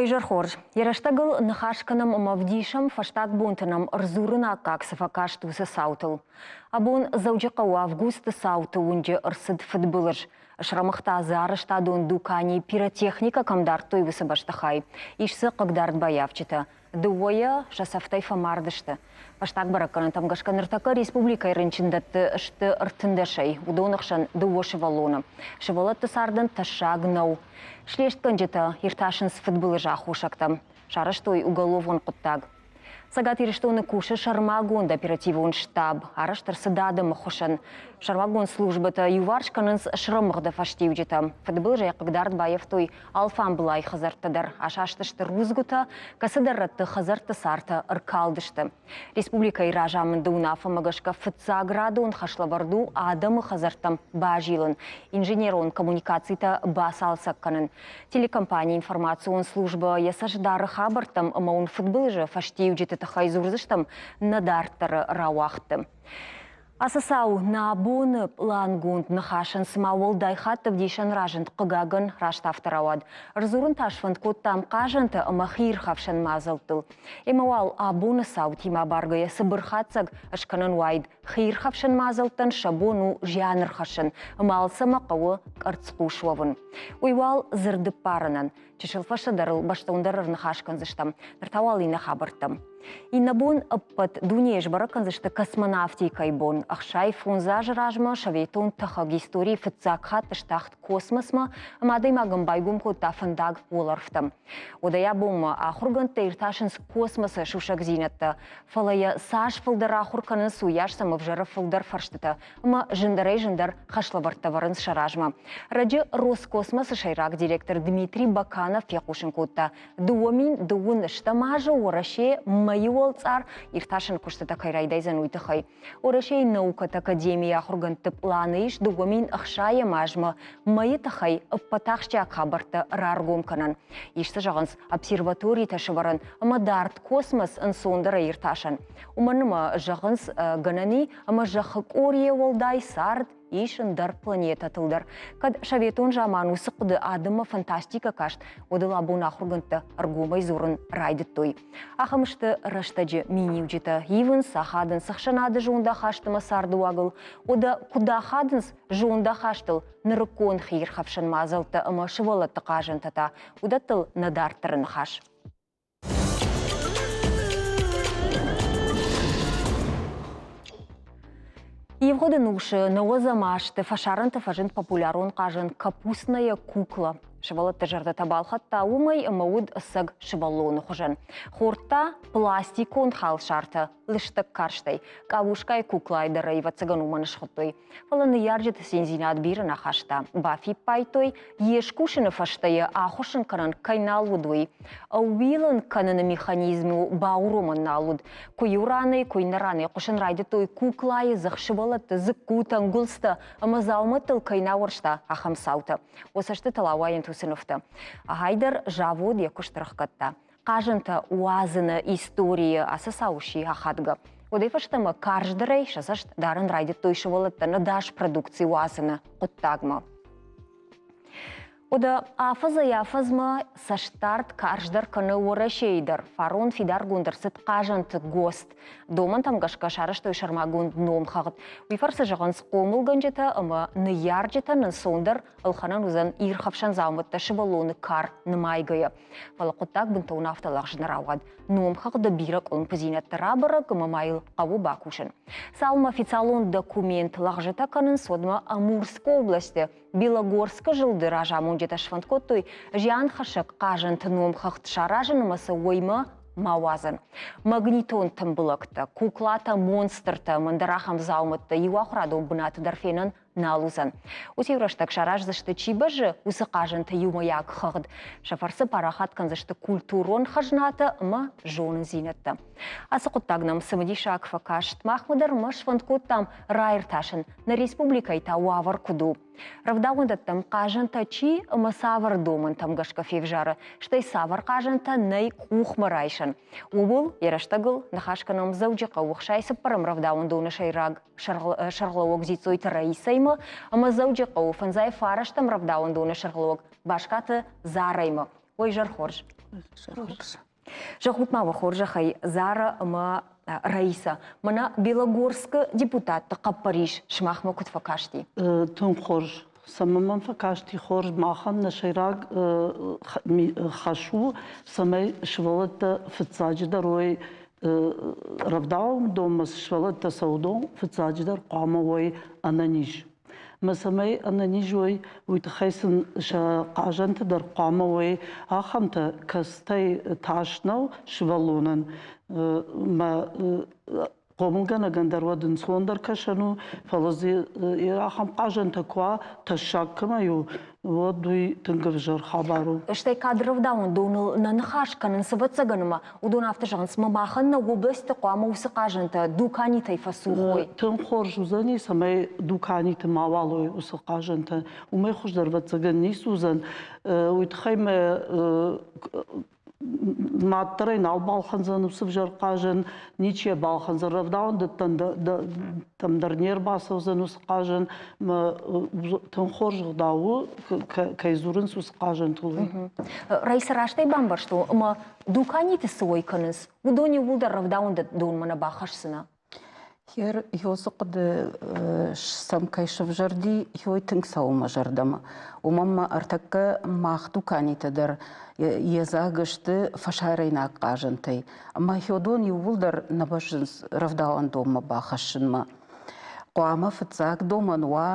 Уӕ изӕр хорз. Йӕ рӕстӕгыл ныхас кӕнӕм ӕмӕ ӕвдисӕм, фӕстаг бонты нӕм ӕрдзурын аккаг цы фӕкаст, уыцы цаутыл. Абон Дзӕуджыхъӕуы августы цауты уынджы ӕрцыд фыдбылыз. Срӕмыгъта дзы арӕзтадон дукани пиротехникӕ кӕм дардтой, уыцы бӕстыхай. Ис дзы хъыгдард баййафджытӕ. Дыууӕйӕ сӕ цӕфтӕй фӕмард сты. Фӕстаг бӕрӕггӕнӕнтӕм гӕсгӕ ныртӕккӕ республикӕйы рынчындӕтты сты ӕртындӕсӕй, уыдоны хсӕн дыууӕ сывӕллоны. Сывӕллӕтты цардӕн тӕссаг нӕу. Слестгӕнджытӕ иртасынц фыдбылызы аххосӕгтӕ. Сарӕзтой уголовон хъуыддаг. Цӕгат Ирыстоны кусы сӕрмагонд оперативон штаб. Арӕзт ӕрцыд адӕмы хуысӕн. Сӕрмагонд службӕтӕ иуварс кӕнынц срӕмыгъды фӕстиуджытӕ. Фыдбылызӕй хъыгдард баййӕфтой Алфамбылай хӕдзӕрттӕ дӕр асастысты рудзгуытӕ, кӕцыдӕр рӕтты хӕдзӕртты цартӕ ӕркалдысты. Республикӕйы разамынды уынаффӕмӕ гӕсгӕ фыццаградон хӕслӕвӕрд у адӕмы хӕдзӕрттӕм базилын, инженерон коммуникацитӕ бацалцӕг кӕнын. Телекомпанийы информацион службӕ йӕ цӕст дары хабӕрттӕм ӕмӕ уын фыдбылызы фӕстиуджыты тыххӕй дзурдзыстӕм нӕ дарддӕры рауагъдты. Ацы цау нӕ абоны пълангонд ныхасӕн цыма уӕлдай хатт ӕвдисӕн разынд, хъыгагӕн, раст афтӕ рауад. Ӕрдзурын та сфӕнд кодтам хъазӕнтӕ ӕмӕ хиирхӕфсӕн мадзӕлттыл. Ӕмӕ уал абоны цаутимӕ баргӕйӕ цыбыр хатдзӕг скӕнӕн уаид, хиирхӕфсӕн мадзӕлттӕн сӕ бон у зиан ӕрхӕссын ӕмӕ алцӕмӕ хъӕуы къӕрцхъус уӕвын. Уый уал дзырды ппарынӕн. Чысыл фӕстӕдӕр ыл бӕстондӕр ӕрныхас кӕндзыстӕм. Ныр та уал иннӕ хабӕрттӕм. Иннӕ бон ӕппӕт дунейы сбӕрӕг кӕндзысты космонавтикӕйы бон. 65 азы размӕ советон тӕхӕг историйы фыццаг хатт стахт космосмӕ ӕмӕ адӕймагӕн байгом кодта фӕндаг уӕлӕрвтӕм. Уӕдӕй абонмӕ ахуыргӕндтӕ иртасынц космосы сусӕгдзинӕдтӕ, фӕлӕ йӕ цас фылдӕр ахуыр кӕнынц, уыйас сӕм ӕвзӕры фылдӕр фӕрстытӕ ӕмӕ зындӕрӕй-зындӕр хӕслӕвӕрдтӕ вӕрынц сӕ размӕ. Раджы Роскосмосы сӕйраг директор Дмитрий Баканов фехъусын кодта, 2000 стӕм азы Уӕрӕсе мӕйы уӕлцъар иртасӕн куыстытӕ кӕй райдайдзӕн, уый тыххӕй. Уӕрӕсейы наукӕты академийы ахуыргӕндты пъланы ис 2060 азмӕ мӕйы тыххӕй ӕппӕт ахсджиаг хабӕрттӕ раргом кӕнӕн. Ис дзы, зӕгъынц, обсерваторитӕ сӕвӕрӕн ӕмӕ дард космос ӕнцондӕрӕй иртасӕн. Уымӕн ӕмӕ, зӕгъынц, гӕнӕн и, ӕмӕ зӕххы къорийӕ уӕлдай цард ис ӕндӕр планетӕтыл дӕр. Кӕд советон заман уыцы хъуыды адӕммӕ фантастикӕ каст, уӕд ыл абон ахуыргӕндтӕ ӕргомӕй дзурын райдыдтой. Ахӕм сты рӕстӕджы миниуджытӕ, ивынц, ахадынц ӕхсӕнады зондахаст ӕмӕ цардыуагыл. Уӕдӕ куыд ахадынц зондахастыл нырыккон хиирхӕфсӕн мадзӕлттӕ ӕмӕ сывӕллӕтты хъазӕнтӕ та, уыдӕттыл нӕ дарддӕры ныхас. Ивгъуыды нусы нӕуӕдзӕм азты фӕсарӕнты фӕзынд популярон хъазӕн «Капустная кукла». Сывӕллӕтты зӕрдӕтӕ балхӕдта уымӕй ӕмӕ уыд ӕцӕг сывӕллоны хуызӕн. Хордта пластикон халсартӕ лыстӕг карстӕй. Къабускайы куклайы дӕр ӕй ӕвӕццӕгӕн уымӕн схуыдтой. Фӕлӕ ныййарджыты циндзинад бирӕ нӕ хаста. Бафиппайдтой, йе скусыны фӕстӕ йӕ ахуыссын кӕнӕн кӕй нал уыд, уый. Ӕууилын кӕныны механизм бауромӕн нал уыд. Куы иу ранӕй, куы иннӕ ранӕй хъуысын райдыдтой куклайы дзых сывӕллӕтты дзыккутӕ, ӕнгуылдзтӕ ӕмӕ дзаумӕттыл кӕй нӕ ауӕрста, ахӕм цаутӕ. Уӕ цӕстытыл ауайӕнт уыцы нывтӕ. Гъайдӕр завод йӕ куыст рыхгӕдта. Хъазӕнтӕ уадзыны историйы ацы цау сси ахадгӕ. Уӕдӕй фӕстӕмӕ карздӕрӕй сӕ цӕст дарын райдыдтой сывӕллӕттӕн ӕдас продукци уадзыны хъуыддагмӕ. Уӕдӕ афӕдзӕй-афӕдзмӕ цӕстдард карздӕр кӕны Уӕрӕсейы дӕр. Фарон фидаргонд ӕрцыд хъазӕнты ГОСТ. Домӕнтӕм гӕсгӕ сарӕзтой сӕрмагонд номхыгъд. Уый фӕрцы зӕгъынц хъомылгӕнджытӕ ӕмӕ ныййарджытӕн ӕнцондӕр ӕлхӕнӕн уыдзӕн ирхӕфсӕн дзаумӕттӕ сывӕллоны кар нымайгӕйӕ. Фӕлӕ хъуыддаг бынтон афтӕ лӕгъз нӕ рауад. Номхыгъды бирӕ къуылымпыдзинӕдтӕ рабӕрӕг ӕмӕ ма йыл хъӕуы бакусын. Цалынмӕ официалон документ лӕгъзытӕ кӕнынц, уӕдмӕ Амурскы областы Белогорскы зылды разамонджытӕ сфӕнд кодтой зианхӕссӕг хъазӕнты номхыгъд саразын ӕмӕ сӕ уӕймӕ ма уадзын. Магнитон тымбылӕгтӕ, куклатӕ, монстртӕ ӕмӕ ӕндӕр ахӕм дзаумӕттӕ иу ахуырадон бынаты дӕр фенӕн нал уыдзӕн. Уыцы рӕстӕг сараздзысты, чи бӕззы, уыцы хъазӕнты иумӕйаг хыгъд. Сӕ фӕрцы парахат кӕндзысты культурон хӕзнатӕ ӕмӕ зонындзинӕдтӕ. Ацы хъуыддаг нӕм цымыдисаг фӕкаст. Махмӕ дӕр ма сфӕнд кодтам раиртасын, нӕ республикӕйы та уавӕр куыд у. Рӕвдауӕндӕттӕм хъазӕнтӕ чи ӕмӕ цавӕр домӕнтӕм гӕсгӕ февзары, стӕй цавӕр хъазӕнтӕ нӕй къухмӕ райсӕн. Ууыл йӕ рӕстӕгыл ныхас кӕнӕм Дзӕуджыхъӕуы 64-ӕм рӕвдауӕндоны сӕйраг сӕргълӕууӕг Дзиццойты Раисӕимӕ ӕмӕ Дзӕуджыхъӕуы фӕндзай фарӕстӕм рӕвдауӕндоны сӕргълӕууӕг Баскаты Зарӕимӕ. Уой зӕр хорз! Зӕгъут ма уӕ хорзӕхӕй, Зара ӕмӕ Раиса, мӕнӕ Белогорскы депутатты хъӕппӕрис сымахмӕ куыд фӕкасти? Тынг хорз. Цӕмӕн мӕм фӕкасти хорз, махӕн нӕ сӕйраг хӕс у, цӕмӕй сывӕллӕттӕ фыццаджыдӕр уой рӕвдауӕндонмӕ цы сывӕллӕттӕ цӕуы, уыдон фыццаджыдӕр хъуамӕ уой ӕнӕниз. Ӕмӕ цӕмӕй ӕнӕниз уой, уый тыххӕй сын сӕ хъазӕнты дӕр хъуамӕ уой ахӕмтӕ, кӕцытӕй тас нӕу сывӕллонӕн. Мӕ хъомылгӕнӕгӕн дӕр уӕд ӕнцондӕр кӕсӕн у, фӕлӕ дзы ахӕм хъазӕнтӕ куы уа, тӕссаг кӕмӕй у, уӕд уый тынг ӕвзӕр хабар у. Стӕй кӕд рӕвдауӕндоныл нӕ ныхас кӕнынц, ӕвӕццӕгӕн ӕмӕ уыдон афтӕ зӕгъынц, мӕ махӕн нӕ областы хъуамӕ уыцы хъазӕнтӕ дуканитӕй фӕцух уой. Тынг хорз уыдзӕни, цӕмӕй дуканиты мауал уой уыцы хъазӕнтӕ. Уымӕй хуыздӕр, ӕвӕццӕгӕн, ницы уыдзӕн. Уый тыххӕй мӕ мад дӕр ӕй нал балхӕндзӕн уыцы взӕр хъазӕн, ничи йӕ балхӕндзӕн, рӕвдауӕндӕттӕм дӕр не рбацӕудзӕн уыцы хъазӕн. Тынг хорз ӕгъдау у, кӕй дзурынц уыцы хъазӕнтыл. Раиса, растӕй бамбӕрстон, ӕмӕ дуканиты цы уӕй кӕнынц, уыдон иууылдӕр рӕвдауӕндонмӕ нӕ бахӕсдзынӕ? Хер Ёсы хъуыды сӕм кӕй сывзӕрди, ёй тынг цӕуы мӕ зӕрдӕмӕ. Уымӕн ма ӕртӕккӕ мах дуканитӕ дӕр йедзаг сты фӕсарӕйнаг хъазӕнтӕй. Ӕмӕ хёдон иууылдӕр нӕ бӕззынц рӕвдауӕндонмӕ бахӕссынмӕ. Хъуамӕ фыццаг домӕн уа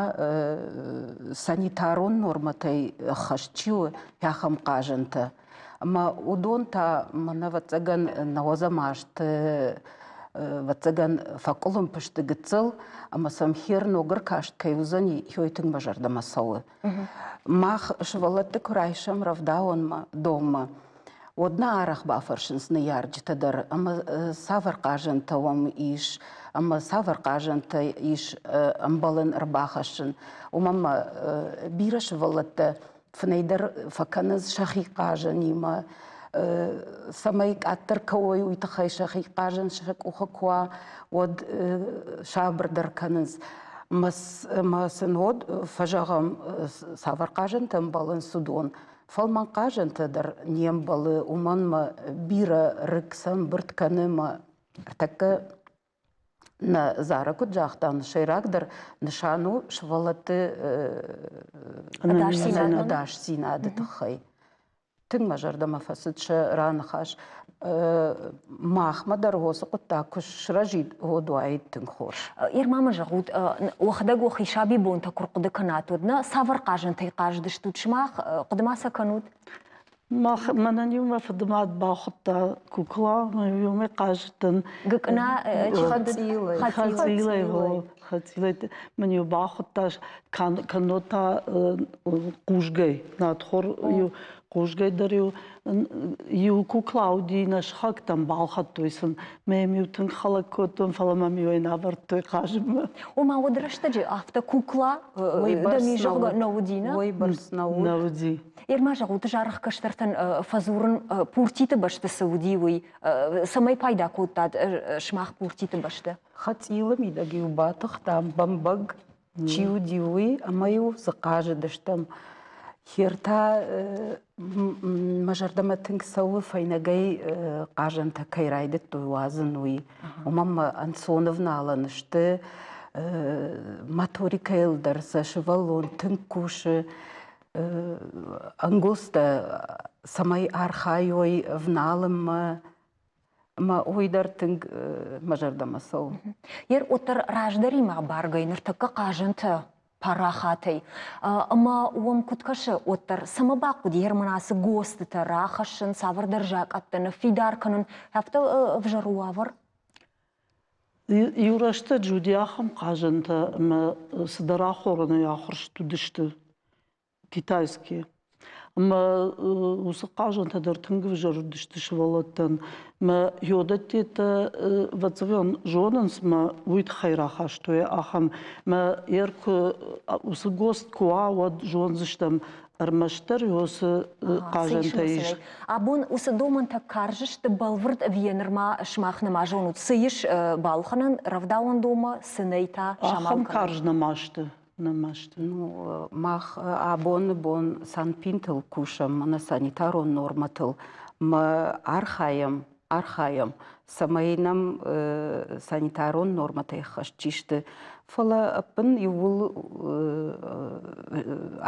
санитарон нормӕтӕй ӕххӕст чи у, ахӕм хъазӕнтӕ. Ӕмӕ уыдон та мӕнӕ ӕвӕццӕгӕн нӕуӕдзӕм азты ӕвӕццӕгӕн фӕкъуылымпы сты гыццыл ӕмӕ сӕм хер ног ӕркаст кӕй уыдзӕни, уый тынг мӕ зӕрдӕмӕ цӕуы. Мах сывӕллӕтты куы райсӕм рӕвдауӕнмӕ, доммӕ, уӕд нӕ арӕх бафӕрсынц ныййарджытӕ дӕр, ӕмӕ цавӕр хъазӕнтӕ уӕм ис, ӕмӕ цавӕр хъазӕнтӕ ис ӕмбӕлын ӕрбахӕссын. Уымӕн ӕмӕ бирӕ сывӕллӕттӕ фынӕй дӕр фӕкӕнынц сӕхи хъазӕнимӕ, цӕмӕй къаддӕр кӕуой, уый тыххӕй сӕхи хъазӕн сӕ къухы куы уа, уӕд сабырдӕр кӕнынц. Мӕ сын уӕд фӕзӕгъӕм, цавӕр хъазӕнтӕ ӕмбӕлынц, уыдон. Фӕлмӕн хъазӕнтӕ дӕр не мбӕлы, уымӕн мӕ бирӕ рыг сӕмбырд кӕны мӕ ӕртӕккӕ Нӕ Зара куыд загъта, сӕйрагдӕр нысан у сывӕллӕтты ӕдасдзинады тыххӕй. Тынг мӕ зӕрдӕмӕ фӕцыд сӕ раныхас. Махмӕ дӕр уыцы хъуыддаг куы сырӕзид, уӕд уаид тынг хорз. Ирма ма зӕгъут, уӕхӕдӕг уӕхи сабибонтӕ куы рхъуыды кӕнат, уӕд нӕ цавӕр хъазӕнтӕй хъазыдыстут сымах, хъуыды ма сӕ кӕнут? Мах, мӕнӕн-иу мӕ фыдымад бахуыдта кукла, ӕмӕ-иу хъазыдтӕн. Гыкъына хӕцъилӕй. Хӕцъилӕй, хӕцъилӕй. Мӕн-иу бахуыдта, кӕннод та хъузгӕй, надхор-иу хъузгӕй дӕр-иу иу кукла уыди, нӕ сыхӕгтӕм балхӕдтой сын. Мӕм-иу тынг хӕлӕг кодтон, фӕлӕ мӕм-иу ӕй нӕ ӕвӕрдтой хъазынмӕ. Ома уӕд рӕстӕджы афтӕ кукла дӕм зӕгъгӕ нӕ уыди, нӕ? Уый бӕрц нӕ уыд. Нӕ уыди. Ерма зӕгъут, зарӕх кӕстӕртӕн фӕдзурын пуртиты бӕсты цы уыди, уый. Цӕмӕй пайда кодтат сымах пуртиты бӕсты? Хӕцъилы мидӕг-иу батыхтам бӕмбӕг, чи уыди, уый, ӕмӕ-иу дзы хъазыдыстӕм. Хер та мӕ зӕрдӕмӕ тынг цӕуы, фӕйнӕгӕй хъазӕнтӕ кӕй райдыдтой уадзын, уый. Уымӕн мӕ ӕнцон ӕвналӕн сты. Моторикӕйыл дӕр сӕ сывӕллон тынг кусы. Ӕнгуылдзтӕ цӕмӕй архайой ӕвналынмӕ, ӕмӕ уый дӕр тынг мӕ зӕрдӕмӕ цӕуы. Ер уӕддӕр раздӕримӕ баргӕй ныртӕккӕ хъазӕнтӕ парахатӕй. Ӕмӕ уӕм куыд кӕсы, уӕддӕр цӕмӕ бахъуыди Ерман ацы ГОСТытӕ рахӕссын, цавӕрдӕр закъӕттӕ ныффидар кӕнын, афтӕ ӕвзӕр уавӕр? Иу рӕстӕджы уыди ахӕм хъазӕнтӕ, ӕмӕ цыдӕр ахорӕнӕй ахуырст уыдысты китайские. Ӕмӕ уыцы хъазӕнтӕ дӕр тынг ӕвзӕр уыдысты сывӕллӕттӕн. Мӕ йодӕттетӕ, ӕвӕццӕгӕн, зонынц мӕ уый тыххӕй рахастой ахӕм. Мӕ ер куы уыцы ГОСТ куы уа, уӕд зондзыстӕм, ӕрмӕстдӕр уыцы хъазӕнтӕ ис. Абон уыцы домӕнтӕ карз сты бӕлвырд ӕви нырма сымах нӕма зонут, цы ис балхӕнӕн рӕвдауӕндонмӕ, цы нӕй та самал Ахӕм карз нӕма сты. Нӕма сты. Ну, мах абоны бон санпинтыл кусӕм, мӕнӕ санитарон нормӕтыл. Мӕ архайӕм, архайӕм, цӕмӕй нӕм санитарон нормӕтӕй ӕххӕст чи сты, фӕлӕ ӕппын иууыл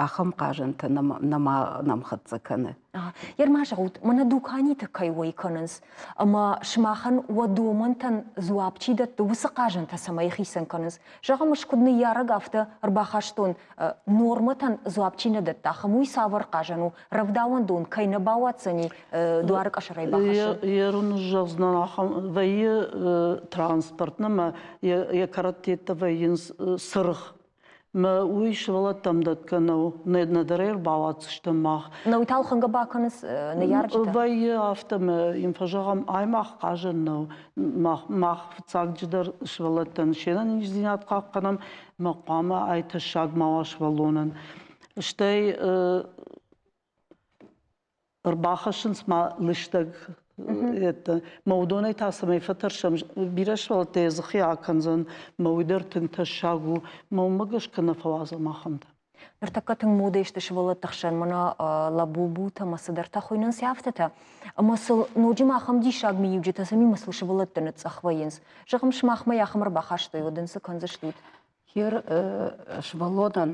ахӕм хъазӕнтӕ нӕма нӕм хӕццӕ кӕны. Ерма зӕгъут, мӕнӕ дуканиты кӕй уӕй кӕнынц, ӕмӕ сымахӕн уӕ домӕнтӕн дзуапп чи дӕтты, уыцы хъазӕнтӕ цӕмӕй хицӕн кӕнынц? Зӕгъӕм, ӕз куыд ныййарӕг, афтӕ ӕрбахастон, нормӕтӕн дзуапп чи нӕ дӕтты, ахӕм уый цавӕр хъазӕн у? Рӕвдауӕндон кӕй нӕ бауадздзӕни дуары къӕсӕрӕй бахӕссын? Ерын зӕгъдзынӕн, ахӕм вӕййы транспорт, нӕ йӕ кӕрӕттӕ вӕййынц цыргъ. Мӕ уый сывӕллӕттӕм дӕтгӕ нӕу, нӕдӕр ӕй ӕрбауадздзыстӕм мах. Нӕ уый та ӕлхӕнгӕ бакӕнынц ныййарджытӕ? Вӕййы афтӕ, мӕ йын фӕзӕгъӕм, ай мах хъазӕн нӕу. Мах, мах фыццагджыдӕр сывӕллӕттӕн се нӕниздзинад хъахъхъӕнӕм, мӕ хъуамӕ ай тӕссаг ма уа сывӕллонӕн. Стӕй ӕрбахӕссынц ма лыстӕг мӕ уыдонӕй та цӕмӕй фӕтӕрсӕм, бирӕ сывӕллӕттӕ йӕ дзыхы акӕндзӕн, мӕ уый дӕр тынг тӕссаг у, мӕ уымӕ гӕсгӕ нӕ фӕуадзӕм ахӕмтӕ. Ныртӕккӕ тынг модӕ сты сывӕллӕтты хсӕн, мӕнӕ лабубутӕ ӕмӕ цыдӕртӕ хуыйнынц афтӕтӕ. Ӕмӕ сыл ноджы ма ахӕм диссаг миниуджытӕ сӕм ӕмӕ сыл сывӕллӕттӕ ныцъцъӕх вӕййынц. Зӕгъӕм, сымахмӕ ахӕм ӕрбахастой, уӕд ын цы кӕндзыстут? Хер сывӕллонӕн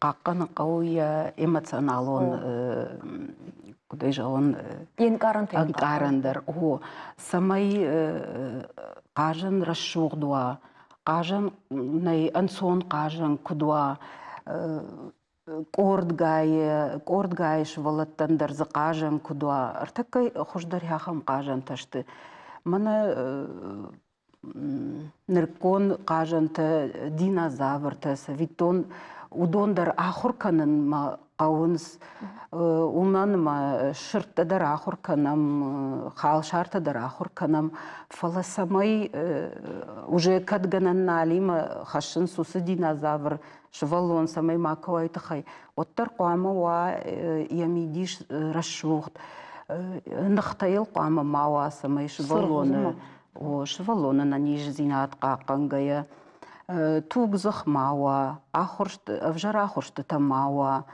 хъахъхъӕнын хъӕуы йӕ эмоционалон, куыд ӕй зӕгъон, ӕнкъарӕн дӕр. О, цӕмӕй хъазӕн рӕсугъд уа, хъазӕн нӕй ӕнцон хъазӕн куыд уа, къордгай, къордгай сывӕллӕттӕн дӕр дзы хъазӕн куыд уа. Ӕртӕккӕ хуыздӕр ахӕм хъазӕнтӕ сты. Мӕнӕ нырыккон хъазӕнтӕ, динозавртӕ, цӕвиттон, уыдон дӕр ахуыр кӕнынмӕ хъӕуынц. Уымӕн ӕмӕ сырдтӕ дӕр ахуыр кӕнӕм, халсартӕ дӕр ахуыр кӕнӕм, фӕлӕ цӕмӕй уже кӕд гӕнӕн налимӕ хӕссынц уыцы динозавр сывӕллон, цӕмӕй макӕуӕй тыххӕй, уӕддӕр хъуамӕ уа йӕ мидис рӕсугъд. Ныхтӕ йыл хъуамӕ ма уа, цӕмӕй сывӕллоны сывӕллоны ӕнӕниздзинад хъахъхъӕнгӕйӕ, тугдзых ма уа, ахуырст, ӕвзӕр ахуырстытӕ ма уа,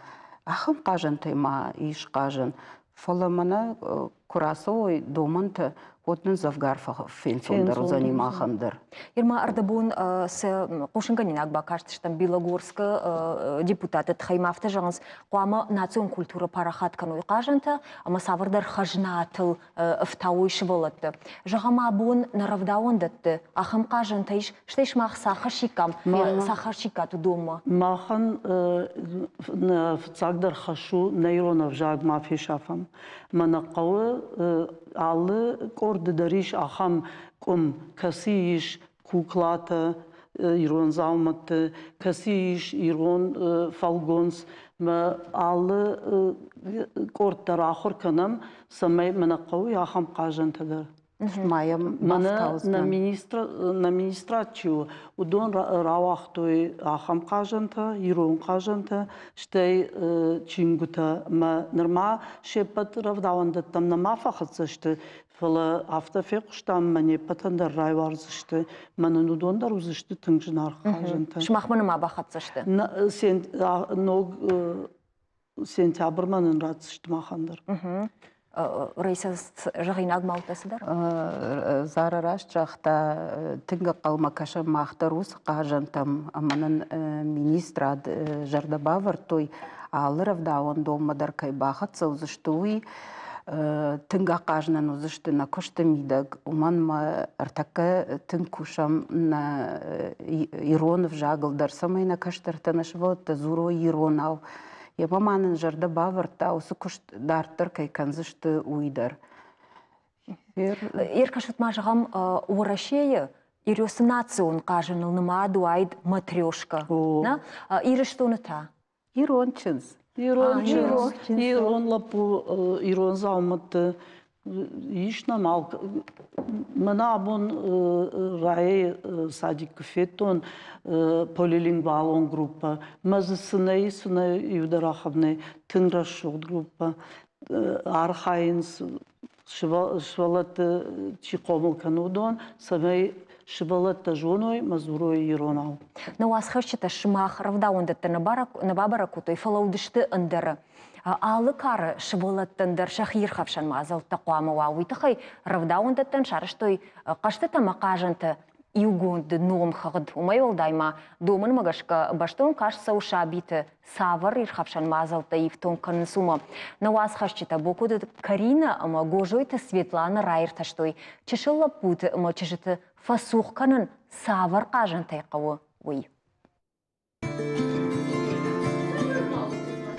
ахӕм хъазӕнтӕй ма ис хъазӕн. Фӕлӕ мӕнӕ куы рацӕуой домӕнтӕ, уӕд нын дзӕвгар фенцондӕр уыдзӕни махӕн дӕр. Ирма ӕрдӕбон цы хъусынгӕнинаг бакастыстӕм Белогорскы депутаты тыххӕй ма афтӕ зӕгъынц, хъуамӕ национ культурӕ парахат кӕной хъазӕнтӕ ӕмӕ цавӕрдӕр хӕзнатыл ӕфтауой сывӕллӕтты. Зӕгъӕм, абон нӕ рӕвдауӕндӕтты ахӕм хъазӕнтӕ ис, стӕй сымах цы ахӕссиккам, цы ахӕссиккат уыдонмӕ? Махӕн нӕ фыццагдӕр хӕс у нӕ ирон ӕвзаг ма фесафӕм. Мӕ нӕ хъӕуы алы къорды дӕр ис ахӕм къуым, кӕцы ис куклатӕ, ирон дзаумӕтты, кӕцы ис ирон фӕлгонц. Мӕ алы къорд дӕр ахуыр кӕнӕм, цӕмӕй мӕнӕ хъӕуы ахӕм хъазӕнтӕ дӕр. Мӕнӕ нӕ министрад чи у, уыдон рауагътой ахӕм хъазӕнтӕ, ирон хъазӕнтӕ, стӕй чингуытӕ. Мӕ нырма се ппӕт рӕвдауӕндӕттӕм нӕма фӕхӕццӕ сты, фӕлӕ афтӕ фехъуыстам, мӕ не ппӕтӕн дӕр райуардзысты. Мӕнӕн уыдон дӕр уыдзысты тынг зынаргъ хъазӕнтӕ. Сымахмӕ нӕма бахӕццӕ сты? Ног сентябрмӕ нын ратдзысты махӕн дӕр. Раиса, зӕгъинаг ма уыдтӕ цыдӕр? Зара раст загъта, тынг ӕнхъӕлмӕ кӕсӕм мах дӕр уыцы хъазӕнтӕм, ӕмӕ нын министрад зӕрдӕ бавӕрдтой, алы рӕвдауӕндонмӕ дӕр кӕй бахӕццӕ уыдзысты, уый. Тынг ахъаз нын уыдзысты нӕ куысты мидӕг, уымӕн ӕмӕ ӕртӕккӕ тынг кусӕм нӕ ирон ӕвзагыл дӕр, цӕмӕй нӕ кӕстӕртӕ, нӕ сывӕллӕттӕ дзурой иронау. Йемӕ ма нын зӕрдӕ бавӕрдта, уыцы куыст дарддӕр кӕй кӕндзысты, уый дӕр. Ӕркӕсут ма, зӕгъӕм, Уӕрӕсейы Ирёсы национ хъазыныл нымад уаид матрешка. Ирыстоны та? Ирон чындз. Ирон чындз, ирон лӕппу, ирон дзаумӕтты ис нӕм мӕнӕ абон Райӕйы садик куы федтон полилингвалон группӕ, мӕ дзы цы нӕй, цы нӕ иу дӕр ахӕм нӕй, тынг рӕсугъд группӕ. Архайынц сывӕллӕтты чи хъомыл кӕны, уыдон, цӕмӕй. сывӕллӕттӕ зоной ӕмӕ дзурой иронау. Нӕ уацхӕсджытӕ сымах рӕвдауӕндӕттӕ нӕ бабӕрӕг кодтой, фӕлӕ уыдысты ӕндӕры. Алы кары сывӕллӕттӕн дӕр сӕхи ирхӕфсӕн мадзӕлттӕ хъуамӕ уа. Уый тыххӕй рӕвдауӕндӕттӕн сарӕзтой хъӕзтытӕ ӕмӕ хъазӕнтӕ иугонд номхыгъд. Уымӕй уӕлдай ма домӕнмӕ гӕсгӕ бӕстон каст цӕуы сабиты цавӕр ирхӕфсӕн мадзӕлттӕ ифтонг кӕнынц, уымӕ. Нӕ уацхӕсджытӕ Бокоты Каринӕ ӕмӕ Гозойты Светланӕ раиртӕстой, чысыл лӕппуты ӕмӕ чызджыты фӕцух кӕнын цавӕр хъазӕнтӕй хъӕуы, уый.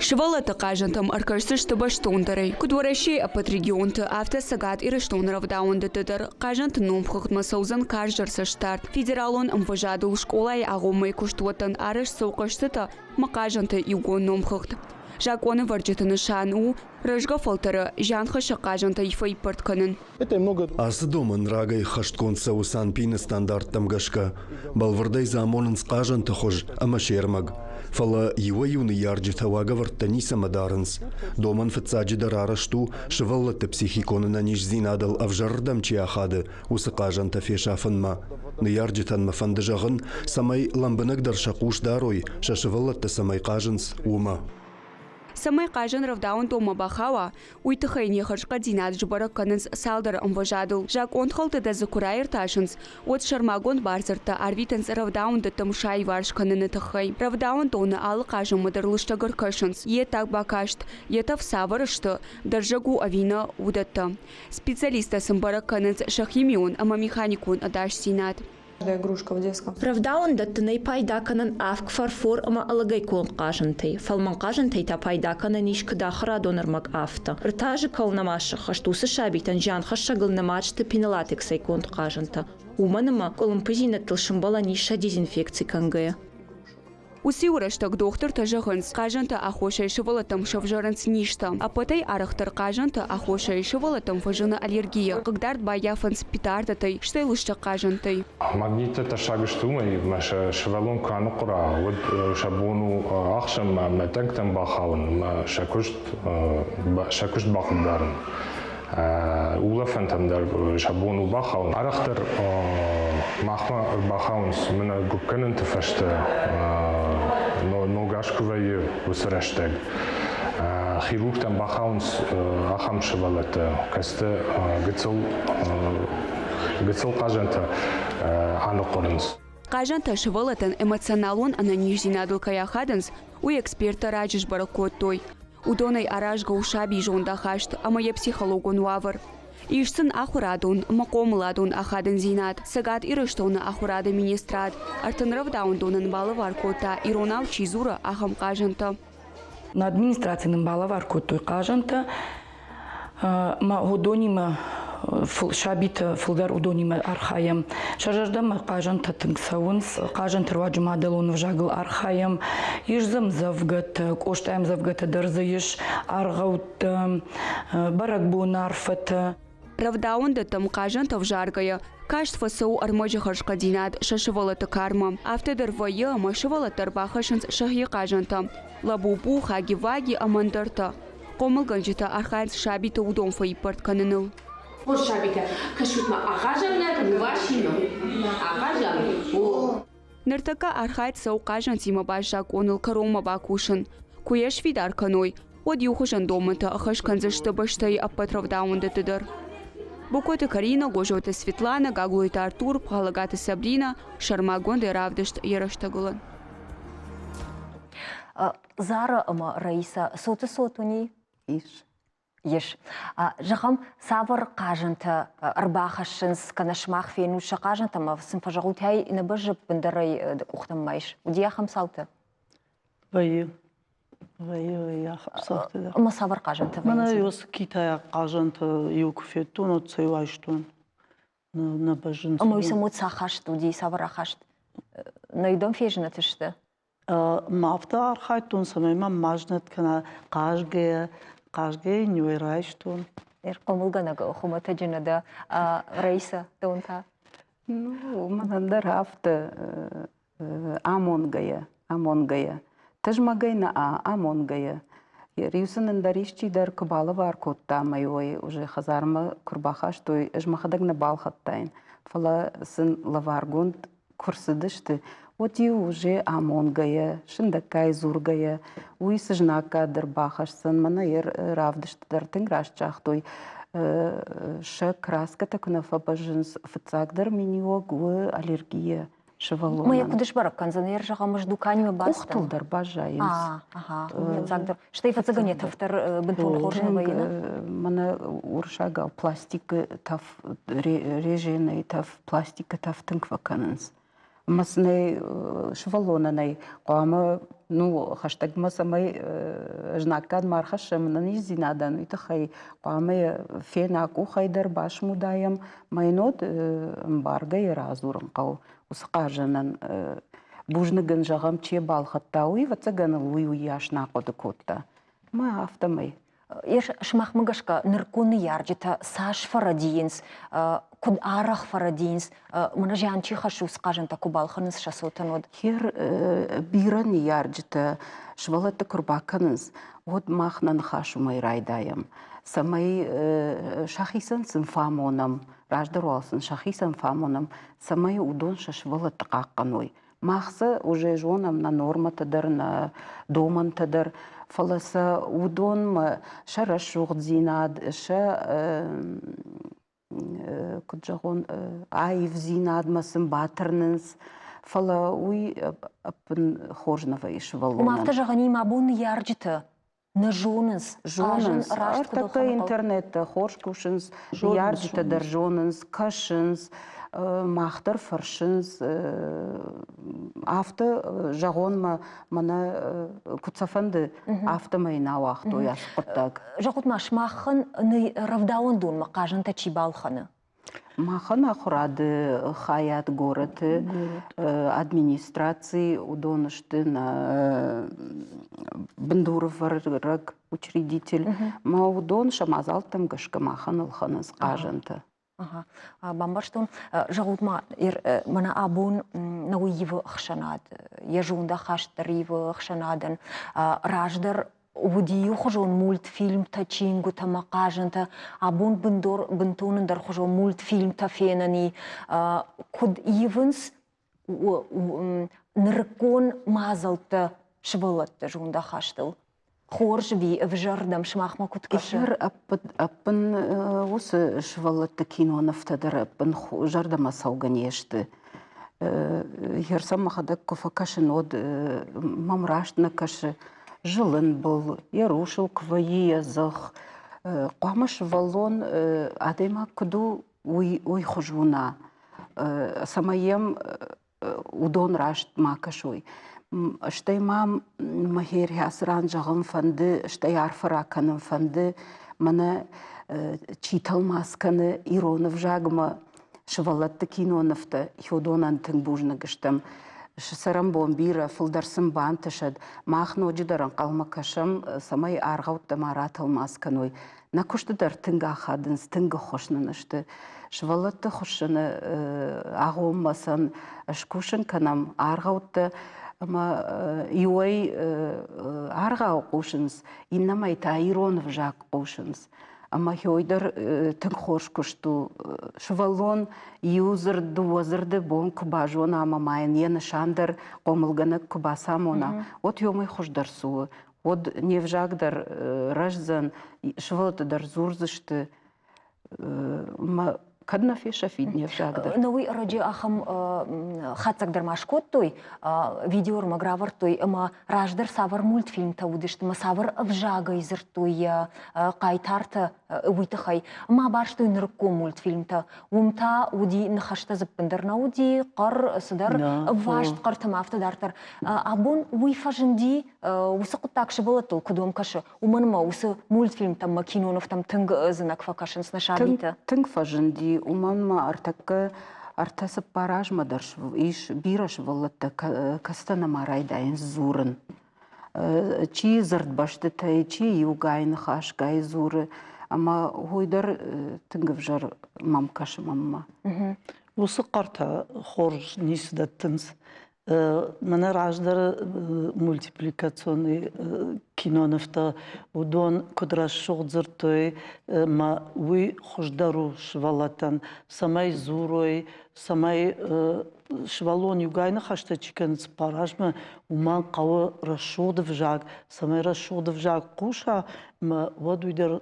Сывӕллӕтты хъазӕнтӕм ӕркӕсдзысты бӕстондӕрӕй. Куыд Уӕрӕсейы ӕппӕт регионты, афтӕ Цӕгат Ирыстоны рӕвдауӕндӕтты дӕр хъазӕнты номхыгъдмӕ цӕудзӕн карздӕр цӕстдард. Федералон ӕмвӕзадыл скъолайы агъоммӕйы куыстуӕттӕн арӕзт цӕуы хъӕзтытӕ ӕмӕ хъазӕнты иугонд номхыгъд. Закъонӕвӕрджыты нысан у рӕзгӕ фӕлтӕры зианхӕссӕг хъазӕнтӕй фӕиппӕрд кӕнын. Ацы домӕн рагӕй хӕстгонд цӕуы Санпины стандарттӕм гӕсгӕ. Бӕлвырдӕй дзы амонынц хъазӕнты хуыз ӕмӕ се рмӕг. Фӕлӕ иуӕй-иу ныййарджытӕ уагӕвӕрдтӕ ницӕмӕ дарынц. Домӕн фыццаджыдӕр арӕзт у, сывӕллӕтты психикон ӕнӕниздзинадыл ӕвзӕрырдӕм чи ахады, уыцы хъазӕнтӕ фесафынмӕ. Ныййарджытӕн мӕ фӕнды зӕгъын, цӕмӕй лӕмбынӕгдӕр сӕ хъус дарой, сӕ сывӕллӕттӕ цӕмӕй хъазынц, уымӕ. Цӕмӕй хъазӕн рӕвдауӕндонмӕ бахауа, уый тыххӕй не хӕрзхъӕддзинад сбӕрӕг кӕнынц цалдӕр ӕмвӕзадыл. Закъонхӕлдтытӕ дзы куы раиртасынц, уӕд сӕрмагонд бардзырдтӕ арвитынц рӕвдауӕндӕттӕм саиварс кӕныны тыххӕй. Рӕвдауӕндоны алы хъазӕнмӕ дӕр лыстӕг ӕркӕсынц, йе ттаг бакаст, йе тӕф цавӕр сты, дӕрзӕг у ӕви нӕ, уыдӕттӕ. Специалисттӕ сын бӕрӕг кӕнынц сӕ химион ӕмӕ механикон ӕдасдзинад. Рӕвдауӕндӕтты нӕй пайда кӕнӕн авг, фарфор ӕмӕ ӕлыгӕй конд хъазӕнтӕй. Фӕлмӕн хъазӕнтӕй та пайда кӕнӕн ис куыд ахуырадон ӕрмӕг, афтӕ. Ӕртӕ азы кӕуыл нӕма сӕххӕст, уыцы сабитӕн зианхӕссӕгыл нымад сты пенолатексӕй конд хъазӕнтӕ. Уымӕн ӕмӕ къуылымпыдзинӕдтыл сӕмбӕлӕн ис сӕ дезинфекци кӕнгӕйӕ. Уыциу рӕстӕг дохтыртӕ зӕгъынц, хъазӕнты аххосӕй сывӕллӕттӕм сӕвзӕрынц низтӕ. Ӕппӕтӕй арӕхдӕр хъазӕнты аххосӕй сывӕллӕттӕм фӕзыны аллергия, хъыгдард баййафынц петардӕтӕй, стӕй лыстӕг хъазӕнтӕй. Магниттӕ тӕссаг сты уымӕй, ӕмӕ сӕ сывӕллон куы аныхъуыра, уӕд сӕ бон у ӕхсӕнмӕ ӕмӕ тъӕнгтӕм бахауын ӕмӕ сӕ куыст, сӕ куыст бахъыгдарын. Улӕфӕнтӕм дӕр сӕ бон у бахауын. Арӕхдӕр махмӕ ӕрбахауынц мӕнӕ гуыпкӕнӕнты фӕстӕ ног аз куы вӕййы, уыцы рӕстӕг. Хирургтӕм бахауынц ахӕм сывӕллӕттӕ, кӕцытӕ гыццыл гыццыл хъазӕнтӕ аныхъуырынц. Хъазӕнтӕ сывӕллӕттӕн эмоционалон ӕнӕниздзинадыл кӕй ахадынц, уый эксперттӕ раджы сбӕрӕг кодтой. Уыдонӕй аразгӕ у сабийы зондахаст ӕмӕ йӕ психологон уавӕр. Ис сын ахуырадон ӕмӕ хъомыладон ахадындзинад. Цӕгат Ирыстоны ахуырады министрад 30 рӕвдауӕндонӕн балӕвар кодта, иронау чи дзуры, ахӕм хъазӕнтӕ. Нӕ администраци нын балӕвар кодтой хъазӕнтӕ ӕмӕ уыдонимӕ сабиты фылдӕр уыдонимӕ архайӕм. Сӕ зӕрдӕмӕ хъазӕнтӕ тынг цӕуынц. Хъазӕнты руаджы мадӕлон ӕвзагыл архайӕм. Ис дзы ӕмдзӕвгӕтӕ, Къостайы ӕмдзӕвгӕтӕ дӕр дзы ис, аргъӕуттӕ, бӕрӕгбоны арфӕтӕ. Рӕвдауӕндӕттӕм хъазӕнтӕ ӕвзаргӕйӕ, каст фӕцӕуы ӕрмӕджы хӕрзхъӕддзинад сӕ сывӕллӕтты кармӕ. Афтӕ дӕр вӕййы, ӕмӕ сывӕллӕттӕ ӕрбахӕссынц сӕхи хъазӕнтӕ – лабубу, хаги-ваги ӕмӕ ӕндӕртӕ. Хъомылгӕнджытӕ архайынц сабиты уыдон фӕиппӕрд кӕныныл. Хорз сабитӕ, кӕсут-ма, ахъазӕм нӕ Васимӕ. Ахъазӕм? О. Ныртӕккӕ архайд цӕуы хъазӕнтимӕ баст закъоныл кӕронмӕ бакусын. Куы йӕ сфидар кӕной, уӕд иухуызӕн домӕнтӕ ӕххӕст кӕндзысты бӕстӕйы ӕппӕт рӕвдауӕндӕтты дӕр. Бокоты Карина, Гозоты Светлана, Гаглойты Артур, Пхалӕгаты Сабрина сӕрмагондӕй равдыст йӕ рӕстӕгыл. Зара ӕмӕ Раиса цоты цот уыни? Ис. Ис. Зӕгъӕм, цавӕр хъазӕнтӕ ӕрбахӕссынц, кӕнӕ сымах фенут сӕ хъазӕнтӕ ӕмӕ сын фӕзӕгъутӕй нӕ бӕззы ӕппындӕрӕй къухтӕм ма ис? Уыди ахӕм цаутӕ? Вӕййы. Вӕййы, вӕййы ахӕм цаутӕ дӕр. Ӕмӕ цавӕр хъазӕнтӕ вӕййынц? Мӕнӕ уыцы китайаг хъазӕнтӕ иу куы федтон, уӕд сӕ иу айстон. Нӕ бӕззынц. Ӕмӕ уый сӕм уӕд цы ахаст уыди, цавӕр ахаст? Нӕ уыдон фезынӕт сты? Ма афтӕ архайдтон, цӕмӕй мӕм ма знӕт кӕна хъазгӕйӕ, хъазгӕйӕ йын райстон. Хъомылгӕнӕг хуымӕтӕджы нӕ дӕ, Раиса, дӕуӕн та? Ну, мӕнӕн дӕр афтӕ амонгӕйӕ, амонгӕйӕ. Тызмӕгӕй нӕ амонгӕйӕ. Иу сын ӕндӕр исчи дӕр куы балӕвар кодта ӕмӕ-иу ӕй уже хӕдзармӕ куы рбахастой, ӕз мӕхӕдӕг нӕ балхӕдтаин. Фӕлӕ сын лӕваргонд куы рцыдысты, уӕд-иу уже амонгӕйӕ, сындӕггай дзургӕйӕ, уый цы знаггад ӕрбахӕсдзӕн, мӕнӕ йӕ равдысты дӕр тынг раст загътой, сӕ краскӕтӕ куы нӕ фӕбӕззынц, фыццагдӕр миниуӕг у аллергия сывӕллонӕн. Ма йӕ куыд сбӕрӕг кӕндзӕн, йӕ зӕгъӕм, ӕз дуканимӕ бацыдтӕн. Къухтыл дӕр баззайынц. Ага, фыццагдӕр. Стӕй фӕцӕгӕн йӕ тӕф дӕр бынтон хорз нӕ вӕййы, нӕ? Мӕнӕ уырыссагау пластикы тӕф, резинӕйы тӕф, пластикы тӕф тынг фӕкӕнынц. Ӕмӕ сын ӕй сывӕллонӕн ӕй хъуамӕ ну, хӕстӕгмӕ цӕмӕй знаггад ма ӕрхӕссӕм ӕнӕниздзинадӕн, уый тыххӕй хъуамӕ фена къухӕй дӕр басмудайӕм, мӕйнод ӕмбаргӕ йӕ радзурын хъӕуы уыцы хъазӕнӕн. Бузныг ын зӕгъӕм, чи балхӕдта, уый, ӕвӕццӕгӕн ыл уый уыйас нӕ ахъуыды кодта. Мӕ афтӕмӕй. Сымахмӕ гӕсгӕ нырыккон ныййарджытӕ цас фӕрӕдийынц, куыд арӕх фӕрӕдийынц, мӕнӕ зиан чи хӕссы, уыцы хъазӕнтӕ куы балхӕнынц сӕ цотӕн, уӕд? Хер бирӕ ныййарджытӕ сывӕллӕтты куы рбакӕнынц, уӕд мах нӕ ныхас уымӕй райдайӕм, цӕмӕй сӕхицӕн сын фӕамонӕм, раздӕр уал сын сӕхицӕн фӕамонӕм, цӕмӕй уыдон сӕ сывӕллӕтты хъахъхъӕной. Мах сӕ уже зонӕм нӕ нормӕтӕ дӕр, нӕ домӕнтӕ дӕр, фӕлӕ сӕ уыдонмӕ сӕ рӕсугъддзинад, сӕ куыд зӕгъон, аивдзинадмӕ сын батырнынц, фӕлӕ уый ӕппын хорз нӕ вӕййы сывӕллонӕн. Афтӕ зӕгъӕн и, мӕ бон ныййарджытӕ нӕ зонынц. Зонынц. Ӕртӕккӕ интернеттӕ хорз кусынц, ныййарджытӕ дӕр зонынц, кӕсынц, мах дӕр фӕрсынц. Афтӕ зӕгъон мӕ мӕнӕ куыд сӕ фӕнды, афтӕмӕй нӕ ауагътой ацы хъуыддаг. Зӕгъут ма, сымахӕн рӕвдауӕндонмӕ хъазӕнтӕ чи балхӕны? Махӕн ахуырады хайад горӕты администраци, уыдон сты нӕ бындурӕвӕрӕг учредитель. Мӕ уыдон сӕ мадзӕлттӕм гӕсгӕ махӕн ӕлхӕнынц хъазӕнтӕ. Бамбӕрстон. Зӕгъут ма, мӕнӕ абон нӕ ивы ӕхсӕнад, йӕ зондахаст дӕр ивы ӕхсӕнадӕн. Раздӕр уыди иухуызон мультфильмтӕ, чингуытӕ ӕмӕ хъазӕнтӕ. Абон бындор бынтон ӕндӕрхуызон мультфильмтӕ фенӕн и. Куыд ивынц нырыккон мадзӕлттӕ сывӕллӕтты зондахастыл? Хорз ӕви ӕвзӕрдӕм сымахмӕ куыд кӕсы? Ӕвзӕр ӕппын уыцы сывӕллӕтты кинонывтӕ дӕр ӕппын зӕрдӕмӕ цӕугӕ не сты. Херсӕм мӕхӕдӕг куы фӕкӕсын, уӕд мӕм раст нӕ кӕсы. Зылын был, йӕ русыл куы вӕййы йӕ дзых. Хъуамӕ сывӕллон адӕймаг куыд у, уый хуыз уына, цӕмӕй йӕм уыдон раст ма кӕсой. Стӕй ма мӕ ацы ран зӕгъын фӕнды, стӕй арфӕ ракӕнын фӕнды, мӕнӕ чи тӕлмац кӕны ирон ӕвзагмӕ сывӕллӕтты кинонывтӕ, уыдонӕн тынг бузныг стӕм. Цӕрӕнбон бирӕ, фылдӕр сын бантысӕд. Мах ноджыдӕр ӕнхъӕлмӕ кӕсӕм, цӕмӕй аргъӕуттӕ ма ратӕлмац кӕной. Нӕ куысты дӕр тынг ахадынц, тынг ӕххуыс нын сты. Сывӕллӕтты хуыссыны агъоммӕ сын скусын кӕнӕм аргъӕуттӕ ӕмӕ иуӕй аргъау хъусынц, иннӕмӕй та ирон ӕвзаг хъусынц. Ӕмӕ хёй дӕр тынг хорз куыст у. Сывӕллон иу дзырд, дыууӕ дзырды бон куы базона ӕмӕ ма йын йӕ нысан дӕр хъомылгӕнӕг куы бацамона, уӕд уымӕй хуыздӕр цы у? Уӕд не взаг дӕр рӕздзӕн, сывӕллӕттӕ дӕр дзурдзысты. Мӕ кӕд нӕ фесӕфид не взаг дӕр. Но уый ӕрӕджы ахӕм хатдзӕг дӕр ма скодтой, видеоӕрмӕг равӕрдтой ӕмӕ раздӕр цавӕр мультфильмтӕ уыдысты ӕмӕ цавӕр ӕвзагӕй дзырдтой йӕ хъайтартӕ, уый тыххӕй. Ӕмӕ абарстой нырыккон мультфильмтӕ. Уым та уыди ныхӕстӕ дзы ӕппындӕр нӕ уыди, хъӕр, цыдӕр ӕвваст хъӕртӕ ӕмӕ афтӕ дарддӕр. Абон уый фӕзынди уыцы хъуыддаг сывӕллӕттыл куыд уӕм кӕсы, уымӕн ӕмӕ уыцы мультфильмтӕм ӕмӕ кинонывтӕм тынг ӕдзынӕг фӕкӕсынц нӕ сабитӕ. Тынг фӕзынди, уымӕн ӕмӕ ӕртӕккӕ ӕртӕ-цыппар азмӕ дӕр ис бирӕ сывӕллӕттӕ, кӕцытӕ нӕма райдайынц дзурын. Чи дзырдбӕстытӕй, чи иугай ныхасгай дзуры, ӕмӕ уый дӕр тынг ӕвзӕр мӕм кӕсы мӕнмӕ. Уыцы хъӕртӕ хорз ницы дӕттынц. Мӕнӕ раздӕры мультипликационный кинонывтӕ, уыдон куыд рӕсугъд дзырдтой, ӕмӕ уый хуыздӕр у сывӕллӕттӕн, цӕмӕй дзурой, цӕмӕй сывӕллон иугай ныхӕстӕ чи кӕны цыппар азмӕ, уымӕн хъӕуы рӕсугъд ӕвзаг, цӕмӕй рӕсугъд ӕвзаг хъуса, ӕмӕ уӕд уый дӕр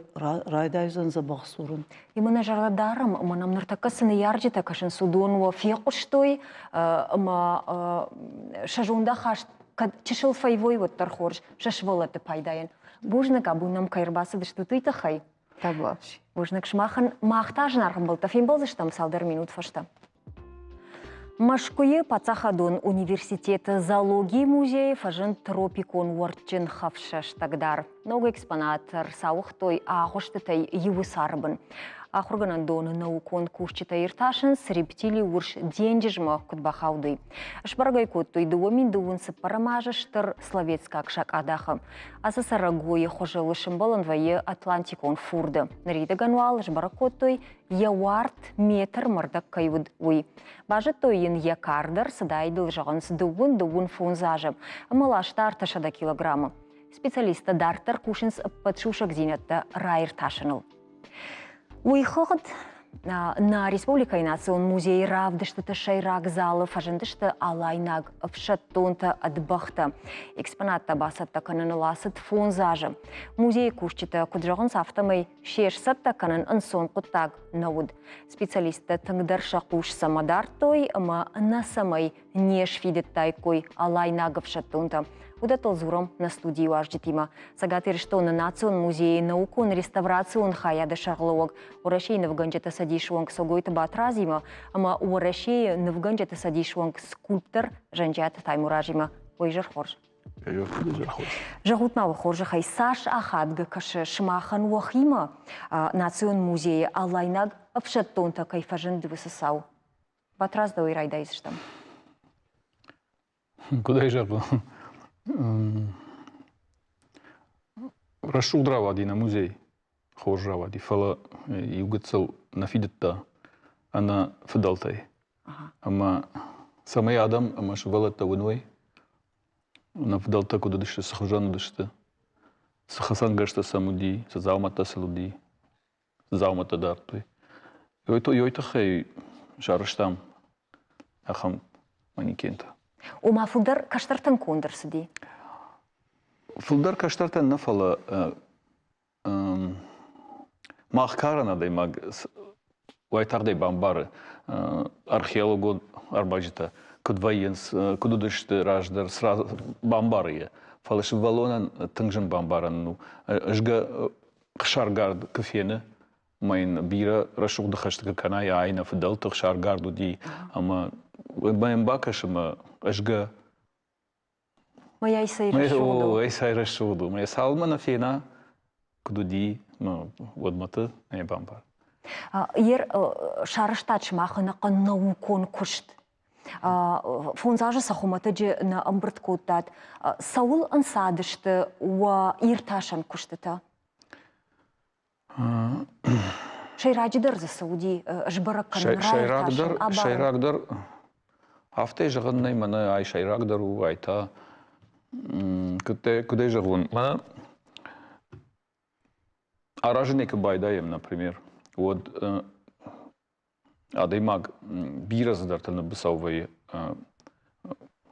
райдайдзӕн дзӕбӕх дзурын. Ӕмӕ нӕ зӕрдӕ дарӕм, ӕмӕ нӕм ныртӕккӕ цы ныййарджытӕ кӕсынц, уыдон уӕ фехъуыстой ӕмӕ сӕ зондахаст кӕд чысыл фӕивой, уӕддӕр хорз, сӕ сывӕллӕтты пайдайӕн. Бузныг, абон нӕм кӕй ӕрбацыдыстут, уый тыххӕй. Бузныг сымахӕн. Мах та зынаргъ ӕмбӕлттӕ фембӕлдзыстӕм цалдӕр минут фӕстӕ. Мӕскуыйы паддзахадон университеты зоологийы музейы фӕзынд тропикон уӕртджын хӕфсӕстӕгдар. Ног экспонат ӕрцауыгътой агъуыстытӕй иуы цары бын. Ахуыргӕнӕндоны наукон кусджытӕ иртасынц, рептили урс денджызмӕ куыд бахауд, уый. Сбӕрӕг ӕй кодтой 2024 азы Стыр Словецкаг сакъадахы. Ацы цӕрӕгойы хуызыл сымбӕлын вӕййы Атлантикон фурды. Ныридӕгӕн уал сбӕрӕг кодтой, йӕ уарт метр мӕрдӕг кӕй уыд, уый. Базыдтой йын йӕ кар дӕр, цыдаид ыл, зӕгъынц, дыууын-дыууын фондз азы ӕмӕ ласта 300 килограммы. Специалисттӕ дарддӕр кусынц ӕппӕт сусӕгдзинӕдтӕ раиртасыныл. Уый хыгъд нӕ республикӕйы национ музейы равдыстыты сӕйраг залы фӕзындысты алайнаг ӕфсӕддонтӕ ӕд бӕхтӕ. Экспонаттӕ бацӕттӕ кӕныныл ацыд фондз азы. Музейы кусджытӕ куыд зӕгъынц, афтӕмӕй се сцӕттӕ кӕнын ӕнцон хъуыддаг нӕ уыд. Специалисттӕ тынгдӕр сӕ хъус цӕмӕ дардтой ӕмӕ нӕ цӕмӕй не сфидыдтаиккой алайнаг ӕфсӕддонтӕ. Уыдӕттыл дзурӕм нӕ студийы уазджытимӕ. Цӕгат Ирыстоны Национ музейы наукон-реставрацион хайады сӕргълӕууӕг Уӕрӕсейы нывгӕнджыты цӕдисы уӕнг Цогойты Батрадзимӕ ӕмӕ Уӕрӕсейы нывгӕнджыты цӕдисы уӕнг скульптор Зӕнджиаты Таймуразимӕ. Уый изӕр хорз. Зӕгъут-ма уӕ хорзӕхӕй, цас ахадгӕ кӕсы сымахӕн уӕхимӕ Национ музейы алайнаг ӕфсӕддонтӕ кӕй фӕзынд, уыцы цау? Батрадз, дӕуӕй райдайдзыстӕм. Куыд ӕй зӕгъон, рӕсугъд рауади нӕ музей, хорз рауади, фӕлӕ иу гыццыл нӕ фидыдта ӕнӕ фыдӕлтӕй. Ӕмӕ цӕмӕй адӕм ӕмӕ сывӕллӕттӕ уыной, нӕ фыдӕлтӕ куыд уыдысты, цы хуызӕн уыдысты, цы хӕцӕнгӕрзтӕ сӕм уыди, цы дзаумӕттӕ сыл уыди, цы дзаумӕттӕ дардтой. Ёй тыххӕй сарӕзтам ахӕм манекентӕ. Ома фылдӕр кӕстӕртӕн конд ӕрцыди? Фылдӕр кӕстӕртӕн нӕ, фӕлӕ Мах карӕн адӕймаг уайтагъдӕй бамбары, археологон ӕрмӕджытӕ куыд вӕййынц, куыд уыдысты раздӕр, бамбары йӕ. Фӕлӕ сывӕллонӕн тынг зын бамбарӕн у. Згӕ хсаргард куы фены, ӕмӕ йын бирӕ рӕсугъд ныхӕстӕ куы кӕна, ай нӕ фыдӕлты хсаргард уыди, ӕмӕ йӕм бакӕсы ӕмӕ згӕ Мӕй цӕй рӕсугъд у. Ой, цӕй рӕсугъд у. Мӕ цалынмӕ нӕ фена, куыд уыди, уӕдмӕты нӕ бамбар. Ер сарӕзтат сымах ӕнӕхъӕн наукон куыст. Фондз азы сӕ хуымӕтӕджы нӕ ӕмбырд кодтат. Цӕуыл ӕнцадысты уӕ иртасӕн куыстытӕ? Сӕйраджыдӕр дзы цы уыди сбӕрӕг кӕнын, сӕйрагдӕр, сӕйрагдӕр афтӕ зӕгъын нӕй, мӕнӕ ай сӕйрагдӕр у, ай та куыдӕй зӕгъон, мӕнӕ аразынӕй куы байдайӕм, например, уӕд адӕймаг бирӕ цыдӕртӕ ныббыцӕу вӕййы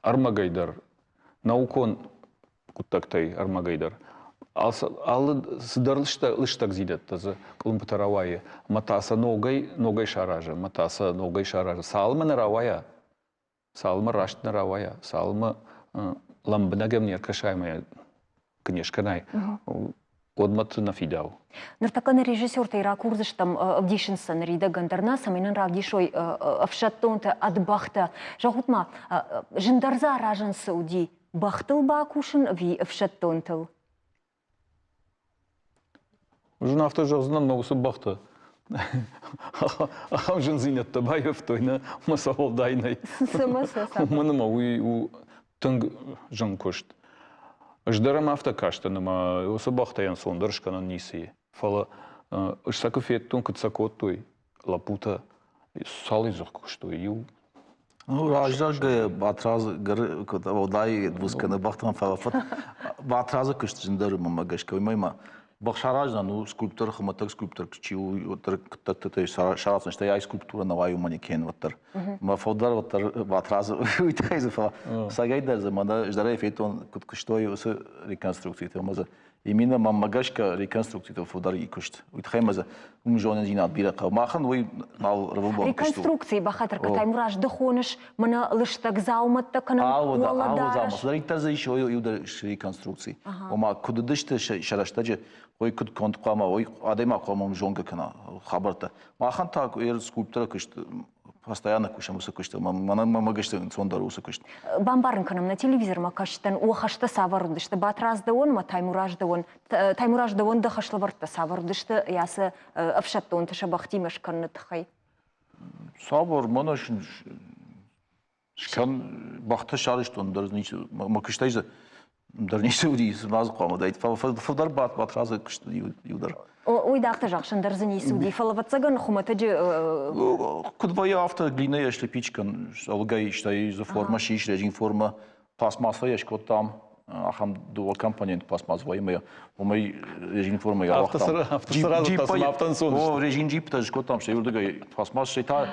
ӕрмӕгӕй дӕр, наукон хъуыддӕгтӕй ӕрмӕгӕй дӕр. Алы цыдӕр лыстӕгдзинӕдтӕ дзы къуылымпытӕ рауайы, ӕмӕ та сӕ ногӕй ногӕй саразы, ӕмӕ та сӕ ногӕй саразы. Цалынмӕ нӕ рауайа, цалынмӕ раст нӕ рауайа, цалынмӕ лӕмбынӕг ӕм не ркӕсай ӕмӕ куы не скӕнай, уӕдмӕ ты нӕ фидауы. Ныртӕккӕ нӕ режиссертӕй ракурдзыстӕм, ӕвдисынц сӕ ныридӕгӕн дӕр нӕ, цӕмӕй нын равдисой ӕфсӕддонтӕ ӕд бӕхтӕ. Зӕгъут-ма, зындӕр дзы аразын цы уыди, бӕхтыл бакусын ӕви ӕфсӕддонтыл? Зын афтӕ зӕгъдзынӕн, мӕ уыцы бӕхтӕ ахӕм зындзинӕдтӕ баййӕфтой, нӕ мӕ сӕ уӕлдай нӕй. Уымӕн ӕмӕ уый у тынг зын куыст. Ӕз дӕр ӕм афтӕ кастӕн, ӕмӕ уыцы бӕхтӕй ӕнцондӕр скӕнӕн ницы и. Фӕлӕ ӕз сӕ куы федтон, куыд сӕ кодтой лӕппутӕ, цал изӕр куыстой, иу. Ну, раззаггӕ Батрадз уӕлдай буц кӕны бӕхтӕн, фӕлӕ Батрадзы куыст зындӕр у мӕнмӕ гӕсгӕ. Уымӕй ма бӕх саразынӕн у скульптор, хуымӕтӕг скульптор чи у, уӕддӕр куыддӕртӕй сараздзӕн, стӕй ай скульптура нӕ уайы манекен уӕддӕр. Мӕ фылдӕр уӕддӕр Батрадз уый тыххӕй дзы, фӕлӕ сагӕй дӕр дзы мӕнӕ ӕз федтон, куыд куыстой уыцы реконструкцитӕ, ӕмӕ дзы Именно мӕнмӕ гӕсгӕ реконструкцитыл фылдӕр и куыст. Уый тыххӕй мӕ дзы уым зонындзинад бирӕ хъӕуы. Махӕн уый нал рывылбон куыст у. Реконструкцийы бахатыр кӕн, Таймураз, ды хоныс мӕнӕ лыстӕг дзаумӕттӕ кӕнӕ уӕлӕдарӕс? Цыдӕриддӕр дзы ис, иу дӕр реконструкци. Ома, куыд уыдысты сӕ рӕстӕджы, уый куыд конд хъуамӕ, уый адӕймаг хъуамӕ уым зонгӕ кӕна хабӕрттӕ. Махӕн та скульпторы куыст постоянно кусӕм уыцы куысты, мӕнӕн мӕ гӕсгӕ ӕнцондӕр уыцы куыст. Бамбарын кӕнӕм, нӕ телевизормӕ кӕсджытӕн уӕ хӕстӕ цавӕр уыдысты? Батрадз дӕуӕн ӕмӕ Таймураз дӕуӕн. Таймураз дӕуӕн дӕ хӕслӕвӕрдтӕ цавӕр уыдысты ацы ӕфсӕддонты сӕ бӕхтимӕ скӕныны тыххӕй? Цавӕр, мӕнӕ скӕн бӕхтӕ сарӕзтон дӕр ницы, мӕ куыстӕй дзы дӕр ницы уыди, цы ма дзы хъуамӕ уыдаид. Фӕлӕ фылдӕр Батрадзы куыст уыди иу дӕр. Уый дӕр зӕгъсын дӕр дзы ницы уыди, фӕлӕ ӕвӕццӕгӕн хуымӕтӕджы Куыд вӕййы, афтӕ глинӕйӕ слепить кӕн, ӕлыгӕй стӕй дзы формӕ сис, резин формӕ, пластмассӕйӕ скодтам, ахӕм дыууӕ компонент пластмасс вӕййы ӕмӕ уымӕй резин формӕйы ауагътам. Афтӕ саразыдта, афтӕ ӕнцон О, резин джиптӕ скодтам, стӕй уырдыгӕй пластмасс, стӕй та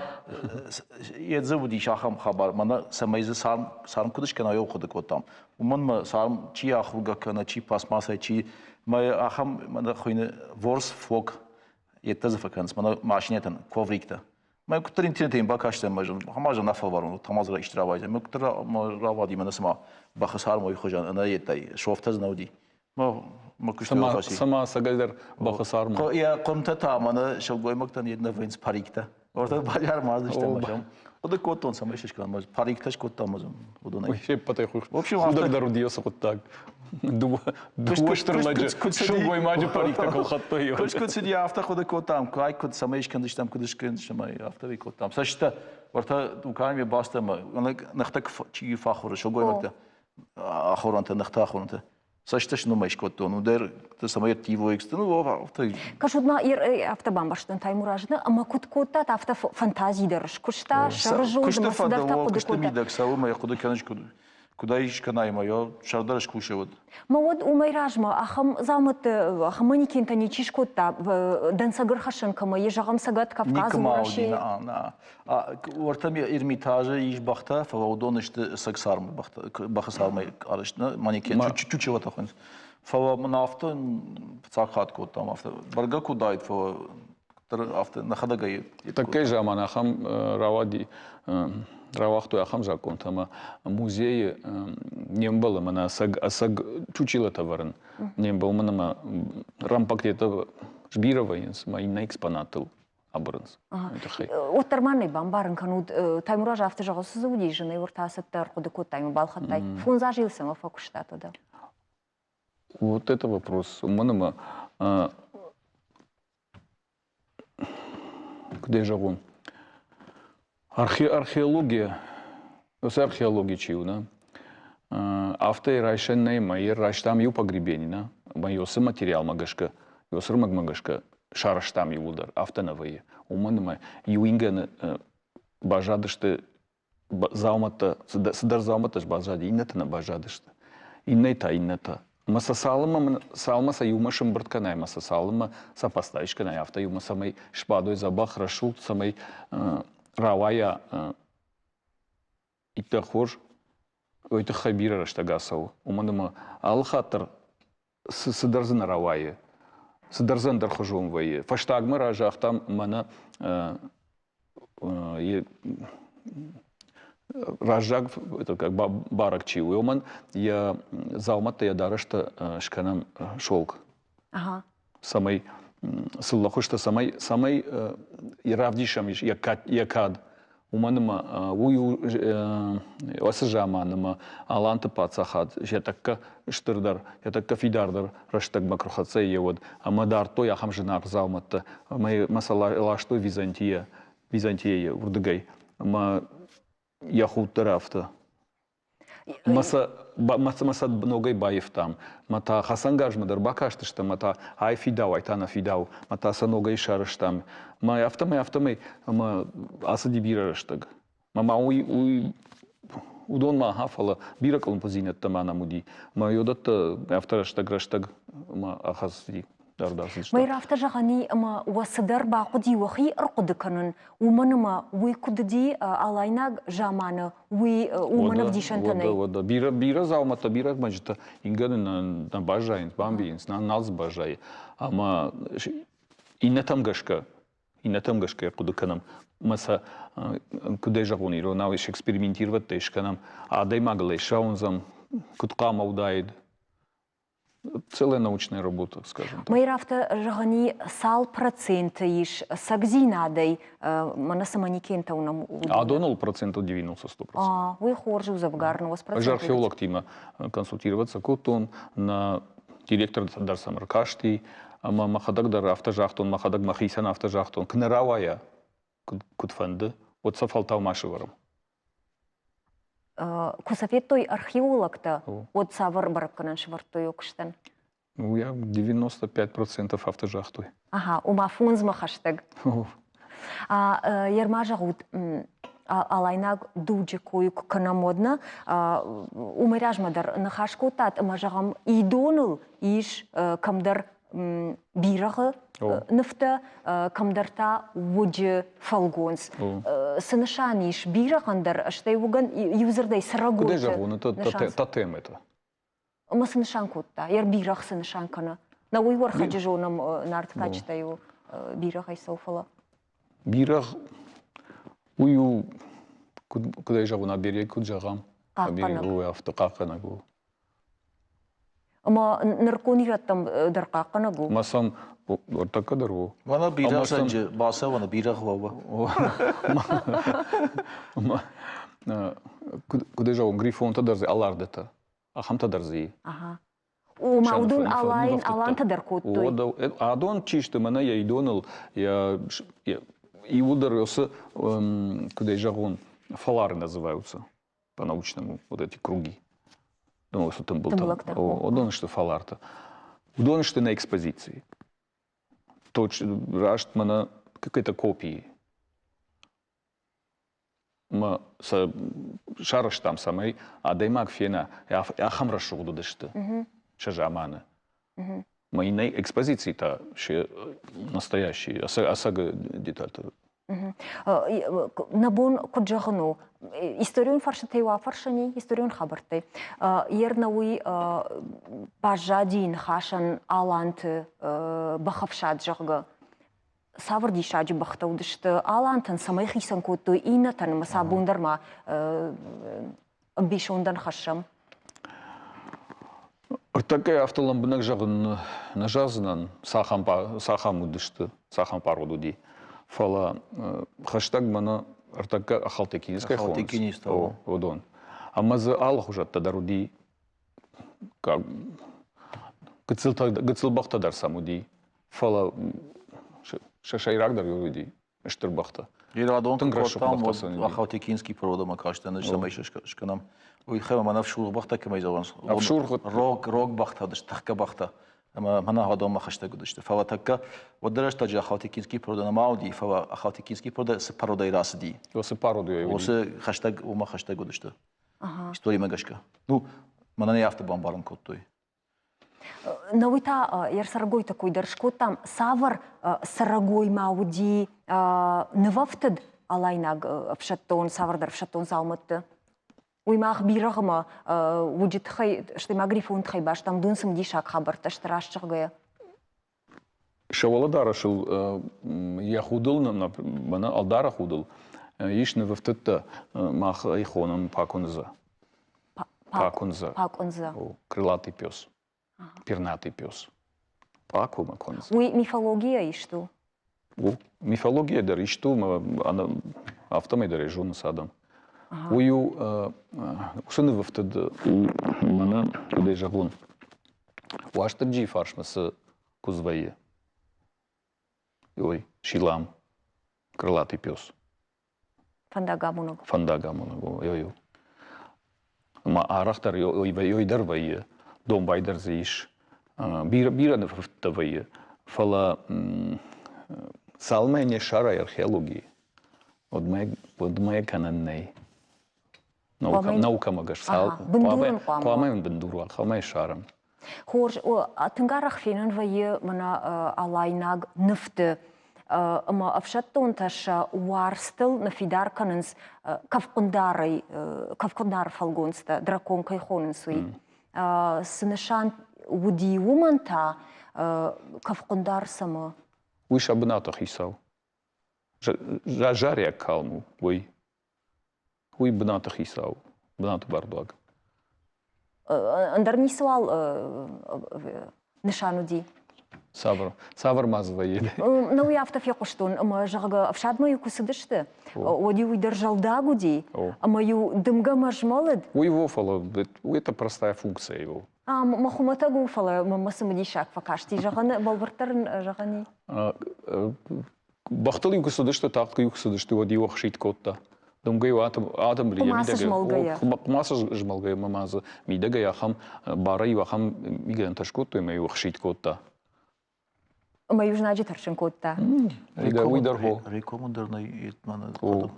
йе дзы уыдис ахӕм хабар, мӕнӕ цӕмӕй дзы царм, царм куыд скӕна, уый хъуыды кодтам. Уымӕн мӕ царм чи ахуыргӕ кӕны, чи пластмассӕй, чи мӕ ахӕм мӕнӕ хуыйны ворс фок йедтӕ дзы фӕкӕнынц мӕнӕ машинӕтӕн ковриктӕ. Мӕ куыддӕр интернетӕй бакастӕн, мӕ хамазы нӕ фӕлварон, тамазы исты рауайдзӕн. Мӕ куыддӕр рауади мӕнӕ цыма бӕхы царм уый хуызӕн ӕнӕ йедтӕй, софтӕ дзы нӕ уыди. Мӕ куысты фӕци. Цыма ӕцӕгӕйдӕр бӕхы царм. Йӕ хъуынтӕ та мӕнӕ сылгоймӕгтӕн йед нӕ вӕййынц париктӕ. Ортӕ базар мардзыстӕм ӕмӕ хъуыды кодтон, цӕмӕй сыскӕнӕм. Париктӕ скодтам ӕмӕ уыдонӕй. Уый се ппӕтӕй худӕгдӕр уыди уыцы хъуыддаг. Дыууӕ стыр лӕджы сылгоймаджы париктӕ куы лхӕдтой. Куыд куыд цыди, афтӕ хъуыды кодтам, куы куыд цӕмӕй скӕндзыстӕм, куыд скӕндзыстӕм, афтӕ кодтам. Цӕстытӕ уӕртӕ дуканийы бацыд ӕмӕ ныхтӕ чи фӕхуыры, сылгоймӕгтӕ ахорӕнтӕ, ныхтӕ ахорӕнтӕ. Цӕстӕ сномӕй скодтон, уыдӕр цӕмӕй ӕрттивой, ну, афтӕ. Кӕсут ма, афтӕ бамбӕрстон Таймураз, ӕмӕ куыд кодтат, афтӕ фантази дӕр скуыста, сӕрызонд ӕмӕ цыдӕртӕ хъуыды куысты мидӕг цӕуы, мӕ хъуыды кӕныс, куыд куыд ӕй скӕнай, ӕмӕ йӕ сӕрдар скусы уӕд. Мӕ уӕд уымӕй размӕ ахӕм дзаумӕтты, ахӕм манекентӕ ничи скодта, дӕнцӕг ӕрхӕссӕн кӕмӕ, йе зӕгъӕм Цӕгат Кавказы, Уӕрӕсейы. Уӕртӕ Эрмитажы ис бӕхтӕ, фӕлӕ уыдон сты ӕцӕг цармы бӕхтӕ, бӕхы цармӕй арӕзт манекен, чучелотӕ хуынц. Фӕлӕ мын афтӕ фыццаг хатт кодтам, афтӕ бӕргӕ куы уыдаид, фӕлӕ афтӕ нӕхӕдӕг ӕй. Тӕккӕ заман ахӕм рауади, рауагътой ахӕм закъонтӕ, ӕмӕ музейы не мбӕлы мӕнӕ ӕцӕг, ӕцӕг чучелотӕ вӕрын. Не мбӕлы мӕн ӕмӕ рампактетӕ сбирӕ вӕййынц ӕмӕ иннӕ экспонаттыл абырынц. Уӕддӕр ма нӕ бамбарын кӕнут, Таймураз афтӕ зӕгъы, цы дзы уыди зынӕй уӕртӕ цӕттӕ ӕрхъуыды кодтай ӕмӕ балхӕдтай. Фондз азы йыл цӕмӕ фӕкуыстат уӕдӕ? Вот это вопрос. Уымӕн ӕмӕ куыд ӕй зӕгъон, археология, уыцы археологи чи у, нӕ? Афтӕ райсӕн нӕй, ӕмӕ йӕ райстам иу погребение, нӕ? Ӕмӕ йоцы материалмӕ гӕсгӕ, йоцы рмӕгмӕ гӕсгӕ сарӕзтам иууылдӕр, афтӕ нӕ вӕййы. Уымӕн ӕмӕ иу ингӕны баззадысты дзаумӕттӕ, цыдӕр дзаумӕттӕ баззади, иннӕтӕ нӕ баззадысты. Иннӕтӕ, иннӕтӕ. Ӕмӕ сӕ цалынмӕ, цалынмӕ сӕ иумӕ сымбырд кӕнай, ӕмӕ сӕ цалынмӕ сӕ фӕстӕ скӕнай, афтӕ иумӕ цӕмӕй сбадой дзӕбӕх, рӕсугъд, цӕмӕй рауайа иттӕг хорз, уый тыххӕй бирӕ рӕстӕг ацӕуы. Уымӕн ӕмӕ алы хатт дӕр цыдӕр дзы нӕ рауайы, цыдӕр дзы ӕндӕрхуызон вӕййы. Фӕстагмӕ разагътам мӕнӕ раззаг барӕг чи у, уымӕн йӕ дзаумӕттӕ, йӕ дарӕстӕ скӕнӕм шелк. Цӕмӕй цыллӕхуызтӕ, цӕмӕй, цӕмӕй равдисӕм йӕ кад. Уымӕн ӕмӕ уый у ацы заман ӕмӕ Аланты паддзахад йӕ тӕккӕ стырдӕр, йӕ тӕккӕ фидардӕр рӕстӕгмӕ куы рхӕццӕ йӕ уӕд ӕмӕ дардтой ахӕм зынаргъ дзаумӕттӕ ӕмӕ сӕ ластой Византийӕ, Византийӕ уырдыгӕй. Ӕмӕ йӕ худ дӕр афтӕ. Мӕ сӕ, мӕ сӕ ногӕй баивтам. Мӕ та хӕцӕнгарзмӕ дӕр бакастыстӕм, мӕ та ай фидау, ай та нӕ фидау, мӕ та сӕ ногӕй сарӕзтам. Мӕ афтӕмӕй, афтӕмӕй ӕмӕ ацыди бирӕ рӕстӕг. Мӕ уый, уый уыдон ма, аха, фӕлӕ бирӕ къуылымпыдзинӕдтӕ ма нӕм уыди. Мӕ йодӕттӕ афтӕ рӕстӕг-рӕстӕг ма ахӕцыди дард ацыдысты. Мӕ афтӕ зӕгъӕн и, ӕмӕ уӕ цыдӕр бахъуыди уӕхи ӕрхъуыды кӕнын, уымӕн ӕмӕ уый куыд уыди алайнаг заманы, уый уымӕн ӕвдисӕнтӕ нӕй. Уӕдӕ, бирӕ, бирӕ дзаумӕттӕ, бирӕ ӕрмӕджытӕ ингӕны нӕ баззайынц, бамбийынц, нал дзы баззайы. Ӕмӕ иннӕтӕм гӕсгӕ иннӕтӕм гӕсгӕ хъуыды кӕнӕм ӕмӕ сӕ, куыдӕй зӕгъон, иронау экспериментироваттӕй скӕнӕм, адӕймагыл ӕй сауындзӕм, куыд хъуамӕ уыдаид. Целая научная работа, скажем так. Мӕйр афтӕ зӕгъӕни, цал проценты ис цӕгдзинадӕй, мӕнӕ цы манекентӕ уынӕм, Адоныл процентов 90-100%. А, уый хорз у дзӕвгар, 90%. Ӕз археологтимӕ консультироваться кодтон, нӕ директор дӕр сӕм ӕркасти, ӕмӕ мӕхӕдӕг дӕр афтӕ загътон, мӕхӕдӕг мӕхицӕн афтӕ загътон, куы нӕ рауайа, куыд фӕнды, уӕд сӕ фӕлтау ма сӕвӕрӕм. Куы сӕ федтой археологтӕ, уӕд цавӕр бӕрӕггӕнӕн сӕвӕрдтой куыстӕн? Ну, я 95% афтӕ загътой. Ага, ома фондзмӕ хӕстӕг. А ерма зӕгъут, алайнаг дуджы кой куы кӕнӕм, уӕд нӕ уымӕй размӕ дӕр ныхас кодтат ӕмӕ зӕгъӕм, идоныл ис кӕмдӕр бирӕгъы нывтӕ, кӕмдӕр та уыджы фӕлгонц. Цы нысан ис бирӕгъӕн дӕр, стӕй уыгӕн иудзырдӕй цӕрӕгойты Куыд зӕгъон, это тотем это. Ӕмӕ цы нысан кодта? Йӕ бирӕгъ цы нысан кӕны? Нӕ уый уӕрхӕджы зонӕм нарты кадджытӕй у бирӕгъӕй цӕуы, фӕлӕ. Бирӕгъ уый у, куыд ӕй зӕгъон, оберег куыд зӕгъӕм. Хъахъхъӕнӕг. У, афтӕ хъахъхъӕнӕг у. Ӕмӕ нырыккон ирӕттӕм дӕр хъахъхъӕнӕг у? Ӕмӕ сӕм ӕртӕккӕ дӕр у. Мӕнӕ бирӕгъ бацӕуӕны бирӕгъ уӕвы. Куыд ӕй зӕгъон, грифонтӕ дӕр дзы алардытӕ. Ахӕмтӕ дӕр дзы и. Ага. Ома уыдон алайн, алантӕ дӕр кодтой. Адон чи сты, мӕнӕ йӕ идоныл, йӕ иуылдӕр уыцы, куыд ӕй зӕгъон, фалары называются по-научному, вот эти круги. Ну, уыцы тымбылтӕ. Уыдон сты фалартӕ. Уыдон сты на экспозиции. Точ, раст мӕнӕ какие-то копии. Ӕмӕ сӕ сарӕзтам, цӕмӕй адӕймаг фена, ахӕм рӕсугъд уыдысты сӕ заманы. Ӕмӕ иннӕ экспозици та се настоящий, ӕцӕг детальтӕ. Нӕ бон куыд зӕгъын у, историон фарстытӕй уа фӕрсӕни, историон хабӕрттӕй. Ерна уый баззади ныхасӕн аланты бӕхӕфсад, зӕгъгӕ. Цавӕр диссаджы бӕхтӕ уыдысты алантӕн, цӕмӕй хицӕн кодтой иннӕтӕн ӕмӕ сӕ абон дӕр ма ӕмбисондӕн хӕссӕм? Ӕртӕккӕ афтӕ лӕмбынӕг зӕгъын нӕ зӕгъдзынӕн, цахӕм, цахӕм уыдысты, цахӕм парод уыди. Фӕлӕ хӕстӕг мӕнӕ ӕртӕккӕ Ахалтекинскӕй хонынц, уыдон. Ӕмӕ дзы алыхуызӕттӕ дӕр уыди. Гыццыл бӕхтӕ дӕр сӕм уыди. Фӕлӕ сӕ сӕйрагдӕр уыди стыр бӕхтӕ. Радон тынг рӕсугъд бӕхтӕ. Ахалтекинский породамӕ кастӕн, цӕмӕй скӕнӕм. Уый тыххӕй мӕнӕ ӕфсургъ бӕхтӕ кӕмӕй зӕгъынц. Ӕфсургъ рог рог бӕхтӕ уыдысты, тӕхгӕ бӕхтӕ. Ӕмӕ мӕнӕ адонмӕ хӕстӕг уыдысты. Фӕлӕ тӕккӕ уӕды рӕстӕджы Ахалтекинский порода нӕма уыди, фӕлӕ Ахалтекинский порода цы породӕй рацыди. Уыцы породӕй уыди. Уыцы хӕстӕг, уымӕ хӕстӕг уыдысты. Историмӕ гӕсгӕ. Ну, мӕнӕн ӕй афтӕ бамбарын кодтой. Науи та йӕ цӕрӕгойты кой дӕр скодтам. Цавӕр цӕрӕгой ма уыди нывӕфтыд алайнаг ӕфсӕддон, цавӕрдӕр ӕфсӕддон дзаумӕтты? Уый мах бирӕгъмӕ уыджы тыххӕй, стӕй ма грифоны тыххӕй бастам, дун цымыдисаг хабӕрттӕ сты раст зӕгъгӕйӕ. Сӕ уӕлӕдарӕсыл йӕ худыл, мӕнӕ ӕлдары худыл ис нывӕфтыдтӕ, мах ӕй хонӕм пакундза. Пакундза. Пакундза. Крылатый пес. Пернатый пес. Паку Макундза. Уый мифологийӕ ист у? У. Мифологийӕ дӕр ист у, афтӕмӕй дӕр ӕй зонынц адӕм. Уый у уыцы нывӕфтыд у мӕнӕ, куыд ӕй зӕгъон, Уастырджийы фарсмӕ цы куыдз вӕййы? Ой, Шилам, крылатый пес. Фӕндагамонӕг. Фӕндагамонӕг, ой, Ӕмӕ арӕхдӕр ой дӕр вӕййы, домбай дӕр дзы ис. Бирӕ, бирӕ нывӕфтыдтӕ вӕййы, фӕлӕ цалынмӕ не ссарай археологийы, уӕдмӕ Уӕдмӕ йӕ кӕнӕн нӕй. Наукӕмӕ гӕсгӕ хъуамӕ йын бындур уа, хъуамӕ йӕ ссарӕм. Хорз, тынг арӕх фенӕн вӕййы мӕнӕ алайнаг нывты ӕмӕ ӕфсӕддонтӕ сӕ уарзтыл ныффидар кӕнынц кӕфхъуындарӕй, кӕфхъуындары фӕлгонцтӕ, дракон кӕй хонынц, уый. Цы нысан уыди уымӕн та кӕфхъуындар цӕмӕ? Уый сӕ бынаты хицау. Зарӕг калм у уый. Уый бынаты хицау, бынаты бардуаг. Ӕндӕр ницыуал нысан уыди? Цавӕр, цавӕр ма дзы вӕййы? Ну, уый афтӕ фехъуыстон, ӕмӕ, зӕгъгӕ, ӕфсадмӕ-иу куы цыдысты, уӕд-иу уый дӕр зӕлдаг уыди, ӕмӕ-иу дымгӕмӕ змӕлыд. Уый во, фӕлӕ это простая функция его. Мӕ хуымӕтӕг у, фӕлӕ мӕ цымыдисаг фӕкасти. Зӕгъӕн, бӕлвырддӕр ын зӕгъӕн и? Бӕхтыл-иу куы цыдысты, тагъд-иу куы цыдысты, уӕд-иу ӕхситт кодта. Дымгӕ-иу атымбыл йӕ мидӕгӕй. Хъуымацы змӕлгӕйӕ ӕмӕ ма дзы мидӕгӕй ахӕм барӕй-иу ахӕм мигӕнӕнтӕ скодтой ӕмӕ-иу ӕхситт кодта. Ӕмӕ-иу знаджы тӕрсын кодта. Уый дӕр хо. Рекомы дӕр нӕ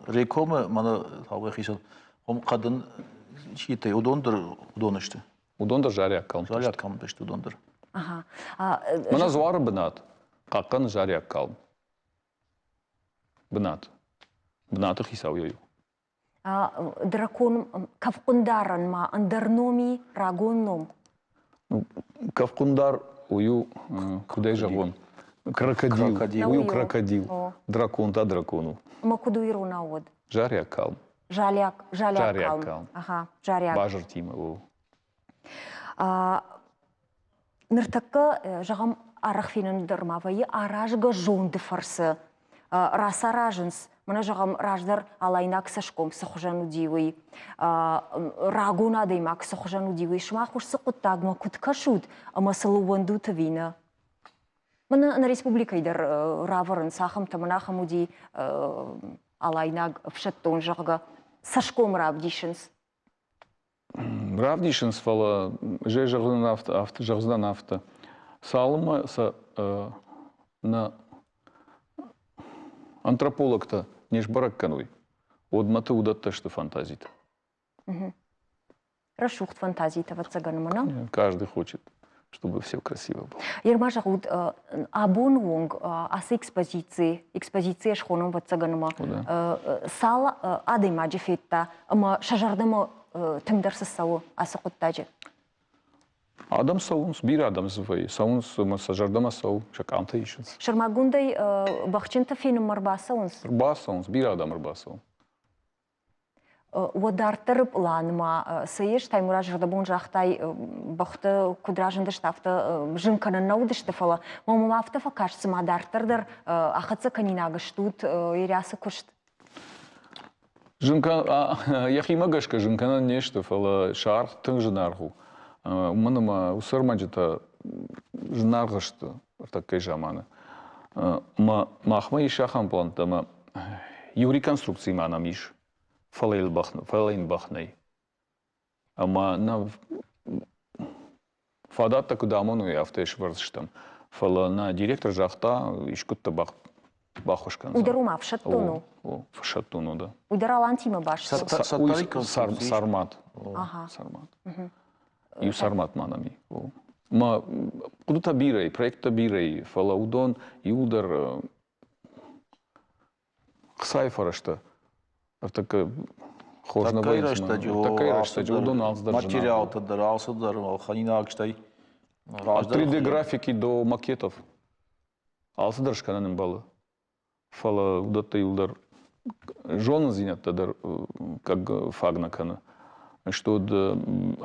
Рекомы мӕнӕ хицӕн хъӕдын читӕй уыдон дӕр уыдон сты. Уыдон дӕр зарӕг калм. Зарӕг калм сты уыдон дӕр. Мӕнӕ дзуары бынат хъахъхъӕны зарӕг калм. Бынат. Бынаты хицау йӕ у. Дракон кӕфхъуындарӕн ма ӕндӕр номи рагон ном? Кӕфхъуындар уый у, куыдӕй зӕгъон, крокодил. Уый у крокодил. Дракон та дракон у. Ӕмӕ куыд у иронау уӕд? Зарӕг калм. Залиаг, залиаг калм. Ага, залиаг. Базыртимӕ, о. Ныртӕккӕ, зӕгъӕм, арӕх фенӕн дӕр ма вӕййы аразгӕ зонды фӕрцы рацаразынц, мӕнӕ зӕгъӕм, раздӕр алайнаг цӕсгом цы хуызӕн уыди, уый, рагон адӕймаг цы хуызӕн уыди, уый. Сымах уыцы хъуыддагмӕ куыд кӕсут ӕмӕ сыл ӕууӕндут ӕви нӕ? Мӕнӕ нӕ республикӕйы дӕр равӕрынц ахӕмтӕ, мӕнӕ ахӕм уыди алайнаг ӕфсӕддон, зӕгъгӕ, цӕсгом равдисынц. Равдисынц, фӕлӕ зӕй зӕгъдзынӕн афтӕ, афтӕ зӕгъдзынӕн афтӕ. Цалынмӕ сӕ нӕ антропологтӕ не сбӕрӕг кӕной, уӕдмӕ уыдӕттӕ сты фантазитӕ. Рӕсугъд фантазитӕ, ӕвӕццӕгӕн, ӕмӕ нӕ? Каждый хочет, чтобы все красиво было. Ерма зӕгъут, абоны онг ацы экспозици, экспозицийӕ схонӕм, ӕвӕццӕгӕн, ӕмӕ цал адӕймаджы федта ӕмӕ сӕ зӕрдӕмӕ тынгдӕр цы цӕуы ацы хъуыддаджы? Адӕм цӕуынц, бирӕ адӕм дзы вӕййы, цӕуынц ӕмӕ сӕ зӕрдӕмӕ цӕуы, сӕ къамтӕ исынц. Сӕрмагондӕй бӕхджынтӕ фенынмӕ ӕрбацӕуынц? Ӕрбацӕуынц, бирӕ адӕм ӕрбацӕуы. Уӕ дарддӕры пълан ма цы ис? Таймураз зӕрдӕбон загътай, бӕхтӕ куыд разындысты, афтӕ зын кӕнӕн нӕ уыдысты, фӕлӕ мӕм афтӕ фӕкаст, цыма дарддӕр дӕр ахӕццӕ кӕнинаг стут Ерӕсы куыст. Зын йӕхимӕ гӕсгӕ зын кӕнӕн не сты, фӕлӕ сӕ аргъ тынг зынаргъ у. Уымӕн ӕмӕ уыцы ӕрмӕджытӕ зынаргъ сты ӕртӕккӕйы заманы. Ӕмӕ махмӕ ис ахӕм пълӕнттӕ, ӕмӕ Иу реконструкци ма нӕм ис, фӕлӕ йыл бӕх, фӕлӕ йын бӕх нӕй. Ӕмӕ нӕ фадӕттӕ куыд амоной, афтӕ сӕвӕрдзыстӕм. Фӕлӕ нӕ директор загъта, искуыдты бӕх баххуыс кӕндзӕн. Уый дӕр уым ӕфсӕддон у? О, ӕфсӕддон у, да. Уый дӕр алантимӕ баст у? Сармат. Сармат. Иу сармат ма нӕм и. Мӕ хъуыдытӕ бирӕ и, проекттӕ бирӕ и, фӕлӕ уыдон иуылдӕр Хцайы фӕрӕзтӕ ӕртӕккӕ хорз нӕ вӕййынц. Тӕккӕ рӕстӕджы уыдон алцыдӕр Материалтӕ дӕр, алцыдӕр, ӕлхӕнинаг, стӕй От 3D-графики до макетов алцыдӕр скӕнын ӕмбӕлы. Фӕлӕ уыдӕттӕ иуылдӕр зонындзинӕдтӕ дӕр как фаг нӕ кӕны. Что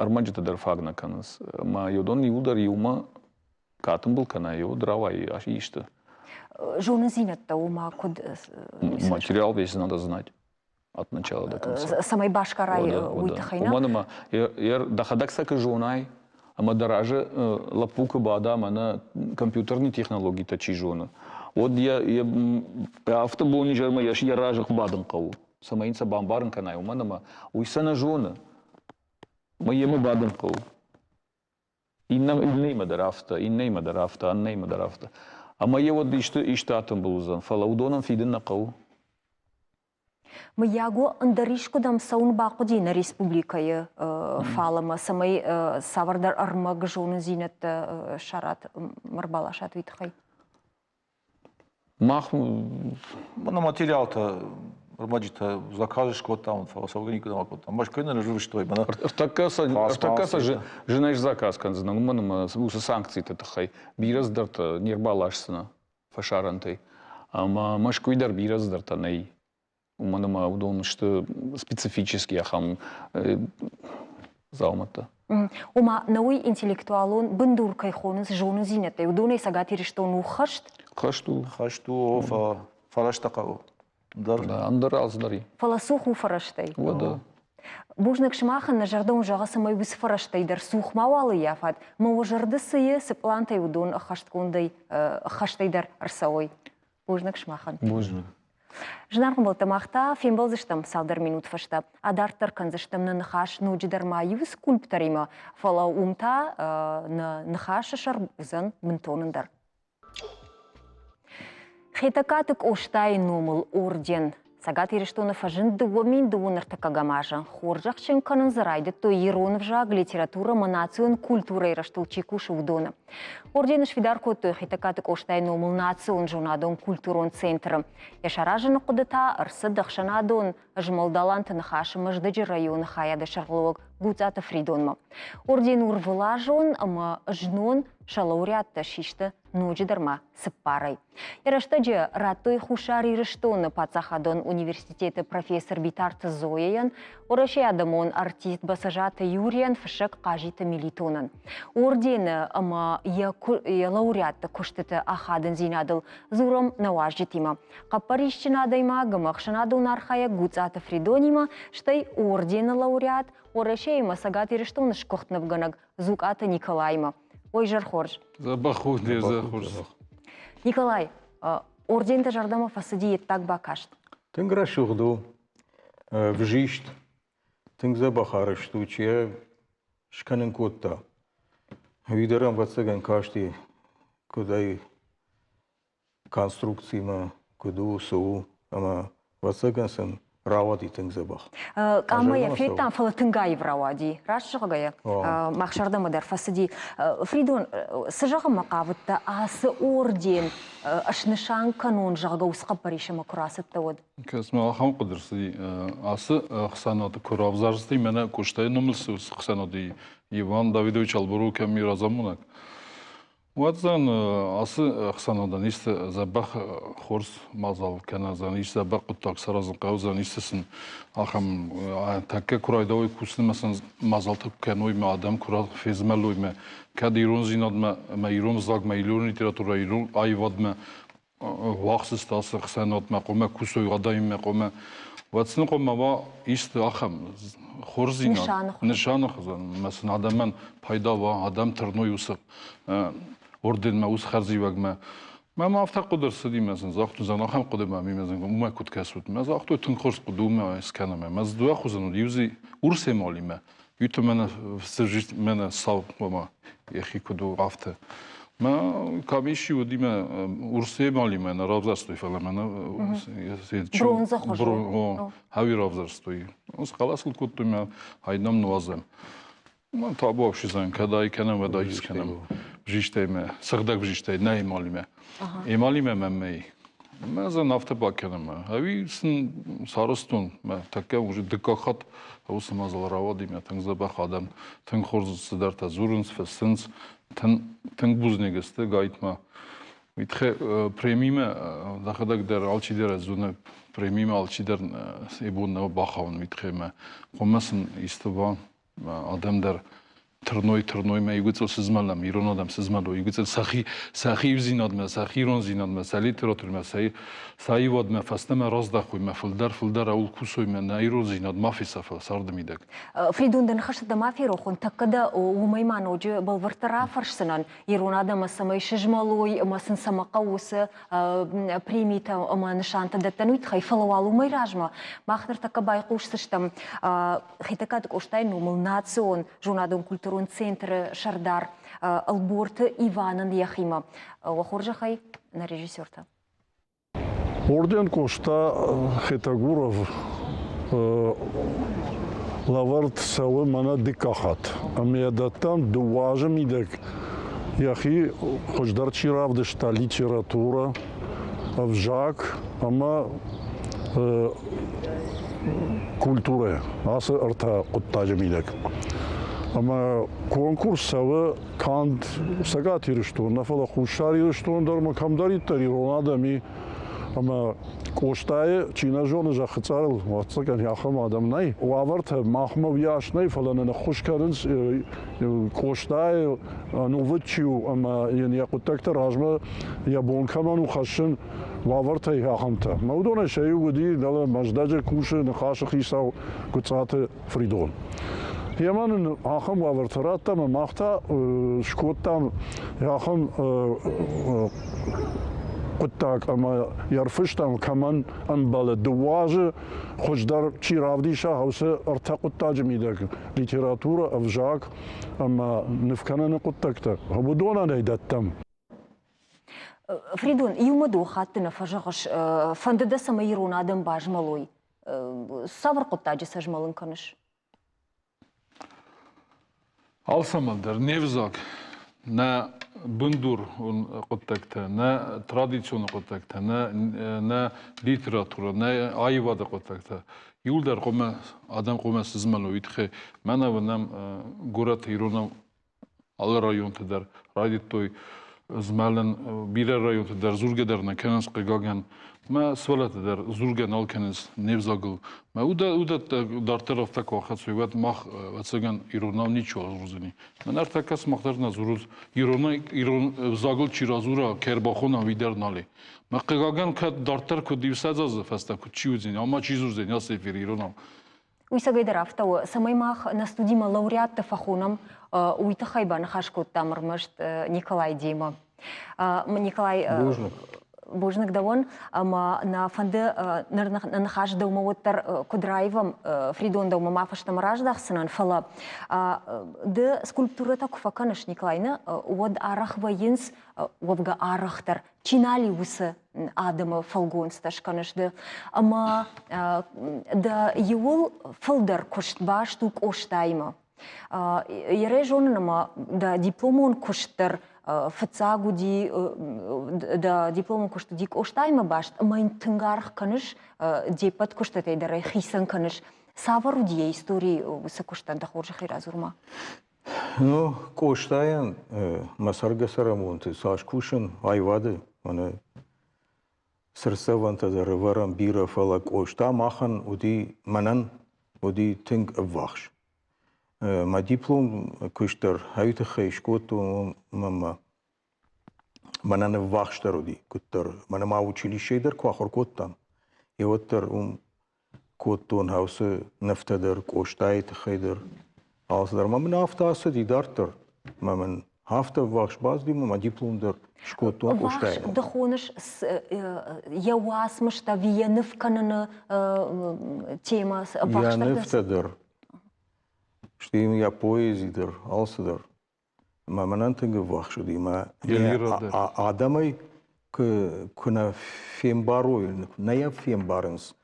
ӕрмӕджытӕ дӕр фаг нӕ кӕнынц. Ӕмӕ уыдон иуылдӕр иумӕ Катымбыл кӕнӕ йод рауайы исты. Зонындзинӕдтӕ уымӕ куыд Материал весь надо знать от начала до конца. Цӕмӕй басгарай уый тыххӕй, нӕ? Уымӕн ӕмӕ дӕхӕдӕг сӕ куы зонай, ӕмӕ дӕ разы лӕппу куы бада, мӕнӕ компьютерный технологитӕ чи зоны, уӕд йӕ афтӕ бонизӕрмӕ йӕ разы бадын хъӕуы, цӕмӕй йын сӕ бамбарын кӕнай, уымӕн ӕмӕ уый сӕ нӕ зоны. Ӕмӕ йемӕ бадын хъӕуы. Иннӕимӕ дӕр афтӕ, иннӕимӕ дӕр афтӕ, аннӕимӕ дӕр афтӕ. Ӕмӕ йӕ уӕд исты, исты атымбыл уыдзӕн, фӕлӕ уыдонӕн фидын нӕ хъӕуы. Мыййаг уӕ ӕндӕр искуыдӕм цӕуын бахъуыди нӕ республикӕйы фалӕмӕ, цӕмӕй цавӕрдӕр ӕрмӕг зонындзинӕдтӕ ссарат, ӕрбаласат уый тыххӕй? Мах мӕнӕ материалтӕ ӕрмӕджытӕ заказ скодтам, фӕлӕ цӕугӕ никуыдӕм акодтам. Мӕскуыйы нын ӕрвыстой мӕнӕ. Ӕртӕккӕ сӕ зынӕй заказ кӕндзынӕн, уымӕн ӕмӕ уыцы санкциты тыххӕй бирӕ цыдӕртӕ не рбаласдзынӕ фӕсарӕнтӕй. Ӕмӕ Мӕскуыйы дӕр бирӕ цыдӕртӕ нӕй. Уымӕн ӕмӕ уыдон сты специфический ахӕм дзаумӕттӕ. Ома, науи интеллектуалон бындур кӕй хонынц зонындзинӕдтӕй, уыдонӕй Цӕгат Ирыстон у хӕст? Хӕст у. Хӕст у, фӕлӕ фӕрӕзтӕ хъӕуы. Дӕр. Ӕндӕр алцыдӕр и. Фӕлӕ цух у фӕрӕзтӕй. Уӕдӕ. Бузныг сымахӕн, нӕ зӕрдӕ уын зӕгъы, цӕмӕй уыцы фӕрӕзтӕй дӕр цух мауал ӕййафат, мӕ уӕ зӕрды цы и, цы пълантӕй уыдон ӕххӕстгондӕй, ӕххӕстӕй дӕр ӕрцӕуой. Бузныг сымахӕн. Бузныг. Зынаргъ ӕмбӕлттӕ, мах та фембӕлдзыстӕм цалдӕр минут фӕстӕ. Адарддӕр кӕндзыстӕм нӕ ныхас ноджыдӕр ма иу скульпторимӕ, фӕлӕ уым та нӕ ныхасы сӕр уыдзӕн бынтон ӕндӕр. Хетӕгкаты Къостайы номыл орден Цӕгат Ирыстоны фӕзынд 2002 ӕртыккӕгӕм азы. Хорзӕхджын кӕнын дзы райдыдтой ирон ӕвзаг, литературӕ ӕмӕ национ культурӕйы рӕзтыл чи кусы, уыдоны. Ордены сфидар кодтой Хетӕгкаты Къостайы номыл национ зонадон-культурон центры. Йӕ саразыны хъуыды та ӕрцыд ӕхсӕнадон змӕлд Аланты Ныхасы Мӕздӕджы районы хайады сӕргълӕууӕг Гуцъаты Фридонмӕ. Орден у ӕрвылазон ӕмӕ знон сӕ лауреаттӕ систы ноджыдӕр ма цыппарӕй. Йӕ рӕстӕджы радтой Хуссар Ирыстоны паддзахадон университеты профессор Битарты Зояйӕн, Уӕрӕсейы адӕмон артист Бӕцӕзаты Юрийӕн, фыссӕг Хъазиты Мелитонӕн. Ордены ӕмӕ йӕ лауреатты куыстыты ахадындзинадыл дзурӕм нӕ уазджытимӕ. Хъӕппӕрисджын адӕймаг ӕмӕ ӕхсӕнадон архайӕг Гуцъаты Фридонимӕ, стӕй ордены лауреат, Уӕрӕсейы ӕмӕ Цӕгат Ирыстоны сгуыхт нывгӕнӕг Зукъаты Николаимӕ. Ой, зӕр хорз. Дзӕбӕх у, де зӕр хорз. Николай, орден дӕ зӕрдӕмӕ фӕцыди йе ддаг бакаст? Тынг рӕсугъд у, взист, тынг дзӕбӕх арӕзт у, чи йӕ скӕнын кодта. Уый дӕр ӕвӕццӕгӕн касти, куыд ӕй конструкцимӕ куыд у, цы у, ӕмӕ ӕвӕццӕгӕн сын рауади тынг дзӕбӕх. Къаммӕ йӕ федтам, фӕлӕ тынг аив рауади. Раст зӕгъгӕйӕ, мах зӕрдӕмӕ дӕр фӕцыди. Фридон, цы зӕгъынмӕ хъавыдтӕ ацы орден снысан кӕнон, зӕгъгӕ, уыцы хъӕппӕрисӕмӕ куы рацыдтӕ, уӕд? Кӕс-ма, ахӕм хъуыды рцыди. Ацы ӕхсӕнад куы равзӕрсти, мӕнӕ Къостайы номыл цы ӕхсӕнад и, Иван Давидович Алборов кӕм и разамонӕг, Уадзӕн ацы ӕхсӕнадӕн исты дзӕбӕх хорз мадзал кӕнӕдзӕн, ис дзӕбӕх хъуыддаг саразын хъӕудзӕн, исты сын ахӕм тӕккӕ куы райдайой кусынмӕ сын мадзалтӕ куы кӕной мӕ адӕм куы фезмӕлой мӕ кӕд ирондзинадмӕ ӕмӕ ирон ӕвзагмӕ, ирон литературӕ, ирон аивадмӕ ввахс сты ацы ӕхсӕнадмӕ, хъуамӕ кусой адӕмимӕ, хъуамӕ уӕд сын хъуамӕ уа исты ахӕм хорздзинад, нысаны хуызӕн, ӕмӕ сын адӕмӕн пайда уа, адӕм тырной уыцы орденмӕ, уыцы хӕрзиуӕгмӕ. Мӕм афтӕ хъуыды ӕрцыди, мӕ сын загътой, зӕгъын, ахӕм хъуыды мӕм и, мӕ зӕгъын, уымӕ куыд кӕсут? Мӕ загътой, тынг хорз хъуыды у, мӕ скӕнӕм. Мӕ дзы дыууӕ хуызӕн уыд, иу дзы урс эмалимӕ, иу та мӕнӕ мӕнӕ сау, ома йӕхи куыд у, афтӕ. Мӕ камиси уыди мӕ урс эмалимӕ нӕ равзӕрстой, фӕлӕ мӕнӕ бронза хуызы. Хауи равзӕрстой. Схъӕлӕс ыл кодтой мӕ айдам нуазӕм. Мӕн табу ӕфсизӕн, кӕд ӕй кӕнӕм, уӕд ӕй скӕнӕм. Взистӕй мӕ, сыгъдӕг взистӕй, нӕ эмалимӕ. Эмалимӕ мӕм нӕй. Мӕ зӕн афтӕ бакӕнӕм. Ӕви сын сарӕзтон, мӕ тӕккӕ уже дыккаг хатт уыцы мадзал рауади, мӕ тынг дзӕбӕх адӕм, тынг хорз цыдӕртӕ дзурынц, фыссынц, тынг бузныг сты гайтмӕ. Уый тыххӕй премимӕ дӕхӕдӕг дӕр алчидӕр ӕз зоны, премимӕ алчидӕр йӕ бон нӕу бахауын, уый тыххӕй мӕ хъуамӕ сын исты уа адӕм дӕр тырной, тырной мӕ иугуыцыл сызмӕлӕм, ирон адӕм сызмӕлой, иугуыцыл сӕхи, сӕхи иудзинадмӕ, сӕхи ирондзинадмӕ, сӕ литературӕмӕ, сӕ сӕ аивадмӕ фӕстӕмӕ раздахой, мӕ фылдӕр, фылдӕр ауыл кусой, мӕ нӕ ирондзинад ма фесӕфа царды мидӕг. Фридон, дӕ ныхӕстӕ дӕ ма ферох уӕнт, тӕккӕ дӕ уымӕй ма ноджы бӕлвырддӕр рафӕрсдзынӕн, ирон адӕмы цӕмӕй сызмӕлой ӕмӕ сын цӕмӕ хъӕуы уыцы премитӕ ӕмӕ нысантӕ дӕттӕн, уый тыххӕй. Фӕлӕ уал уымӕй размӕ мах ныртӕккӕ байхъусдзыстӕм Хетӕгкаты Къостайы номыл национ зонадон-культурон центры сӕрдар Ӕлборты Иванӕн йӕхимӕ. Уӕ хорзӕхӕй, нӕ режиссертӕ. Орден Къоста Хетагуров лӕвӕрд цӕуы мӕнӕ дыккаг хатт. Ӕмӕ йӕ дӕттӕм дыууӕ азы мидӕг йӕхи хуыздӕр чи равдыста литературӕ, ӕвзаг ӕмӕ культурӕ ацы ӕртӕ хъуыддаджы мидӕг. Ӕмӕ конкурс цӕуы канд Цӕгат Ирыстон нӕ, фӕлӕ Хуссар Ирыстон дӕр ӕмӕ кӕмдӕриддӕр ирон адӕм и. Ӕмӕ Къостайы чи нӕ зоны зӕххы цъарыл, ӕвӕццӕгӕн, ахӕм адӕм нӕй. Уавӕртӕ махмӕ уыйас нӕй, фӕлӕ нын ӕххуыс кӕнынц Къостайы ӕнувыд чи у ӕмӕ йын йӕ хъуыддӕгтӕ размӕ йӕ бон кӕмӕн у хӕссын, уавӕртӕй ахӕмтӕ. Мӕ уыдонӕй сӕ иу уыди дӕлӕ Мӕздӕджы кусы Ныхасы хицау Гуцъаты Фридон. Йемӕ нын ахӕм уавӕртӕ радта ӕмӕ мах та скодтам ахӕм хъуыддаг ӕмӕ йӕ ӕрфыстам, кӕмӕн ӕмбӕлы дыууӕ азы хуыздӕр чи равдиса, уыцы ӕртӕ хъуыддаджы мидӕг литературӕ, ӕвзаг ӕмӕ нывкӕныны хъуыддӕгтӕ, уыдонӕн ӕй дӕттӕм. Фридон, иумӕ дыууӕ хатты нӕ фӕзӕгъыс, фӕнды дӕ, цӕмӕй ирон адӕм базмӕлой. Цавӕр хъуыддаджы сӕ змӕлын кӕныс? Алцӕмӕн дӕр не взаг, нӕ бындурон хъуыддӕгтӕ, нӕ традицион хъуыддӕгтӕ, нӕ, нӕ литературӕ, нӕ аивады хъуыддӕгтӕ иуылдӕр хъуамӕ адӕм хъуамӕ сызмӕлой. Уый тыххӕй мӕнӕ уынӕм горӕты иронау алы районты дӕр райдыдтой змӕлын, бирӕ районты дӕр дзургӕ дӕр нӕ кӕнынц, хъыгагӕн. Мӕ сывӕллӕттӕ дӕр дзургӕ нал кӕнынц не взагыл. Мӕ уыдӕттӕ дарддӕр афтӕ куы ахӕцой, уӕд мах, ӕвӕццӕгӕн, иронау ничиуал дзурдзӕни. Мӕн ӕртӕккӕ сымах дӕр нӕ дзурут, ирон, ирон ӕвзагыл чи радзура, кӕй ӕрбахона, уый дӕр нал и. Мӕ хъыгагӕн, кӕд дарддӕр куыд иу сӕдзазы фӕстӕ куыд чи уыдзӕни, ама чи дзурдзӕни ацы эфиры иронау. Уый цӕгӕйдӕр афтӕ у, цӕмӕй мах нӕ студимӕ лауреатты фӕхонӕм, уый тыххӕй баныхас кодтам ӕрмӕст Николай демӕ. Николай, Бузныг. Бузныг дӕуӕн, ӕмӕ нӕ фӕнды ныр нӕ ныхас дӕумӕ уӕддӕр куыд раивӕм, Фридон дӕумӕ ма фӕстӕмӕ раздӕхдзынӕн, фӕлӕ ды скульптурӕтӕ куы фӕкӕныс, Николай, нӕ, уӕд арӕх вӕййынц, уӕвгӕ арӕхдӕр чи нал и, уыцы адӕмы фӕлгонцтӕ скӕныс ды. Ӕмӕ дӕ иуыл фылдӕр куыст баст у Къостаимӕ. Ерӕй зонын ӕмӕ дӕ дипломон куыст дӕр фыццаг уыди, дӕ дипломон куыст уыди Къостаимӕ баст, ӕмӕ йын тынг аргъ кӕныс, де ппӕт куыстытӕй дӕр ӕй хицӕн кӕныс. Цавӕр уыди йӕ истори уыцы куыстӕн, дӕ хорзӕхӕй радзур-ма? Ну, Къостайӕн мӕ цӕргӕ-цӕрӕнбонты цас кусын аивады, мӕнӕ цыртдзӕвӕнтӕ дӕр ӕвӕрӕм бирӕ, фӕлӕ Къоста махӕн уыди, мӕнӕн уыди тынг ӕввахс. Мӕ диплом куыст дӕр ай тыххӕй скодтон, ӕмӕ мӕ мӕнӕн ӕввахсдӕр уыди куыддӕр. Мӕнӕ ма училищейы дӕр куы ахуыр кодтам, уӕддӕр уым кодтон уыцы нывтӕ дӕр, Къостайы тыххӕй дӕр, алцыдӕр. Мӕ мын афтӕ ацыди дарддӕр. Мӕ мын афтӕ ӕввахс бацыди, мӕ диплом дӕр скодтон Къостайы. Ды хоныс йӕ уацмыстӕ ӕви йӕ ныв кӕныны темӕ? Йӕ нывтӕ дӕр, стӕй йӕ поэзи дӕр, алцыдӕр. Мӕ мӕнӕн тынг ӕввахс уыди. Мӕ адӕмӕй куы нӕ фембарой, нӕ йӕ фембарынц,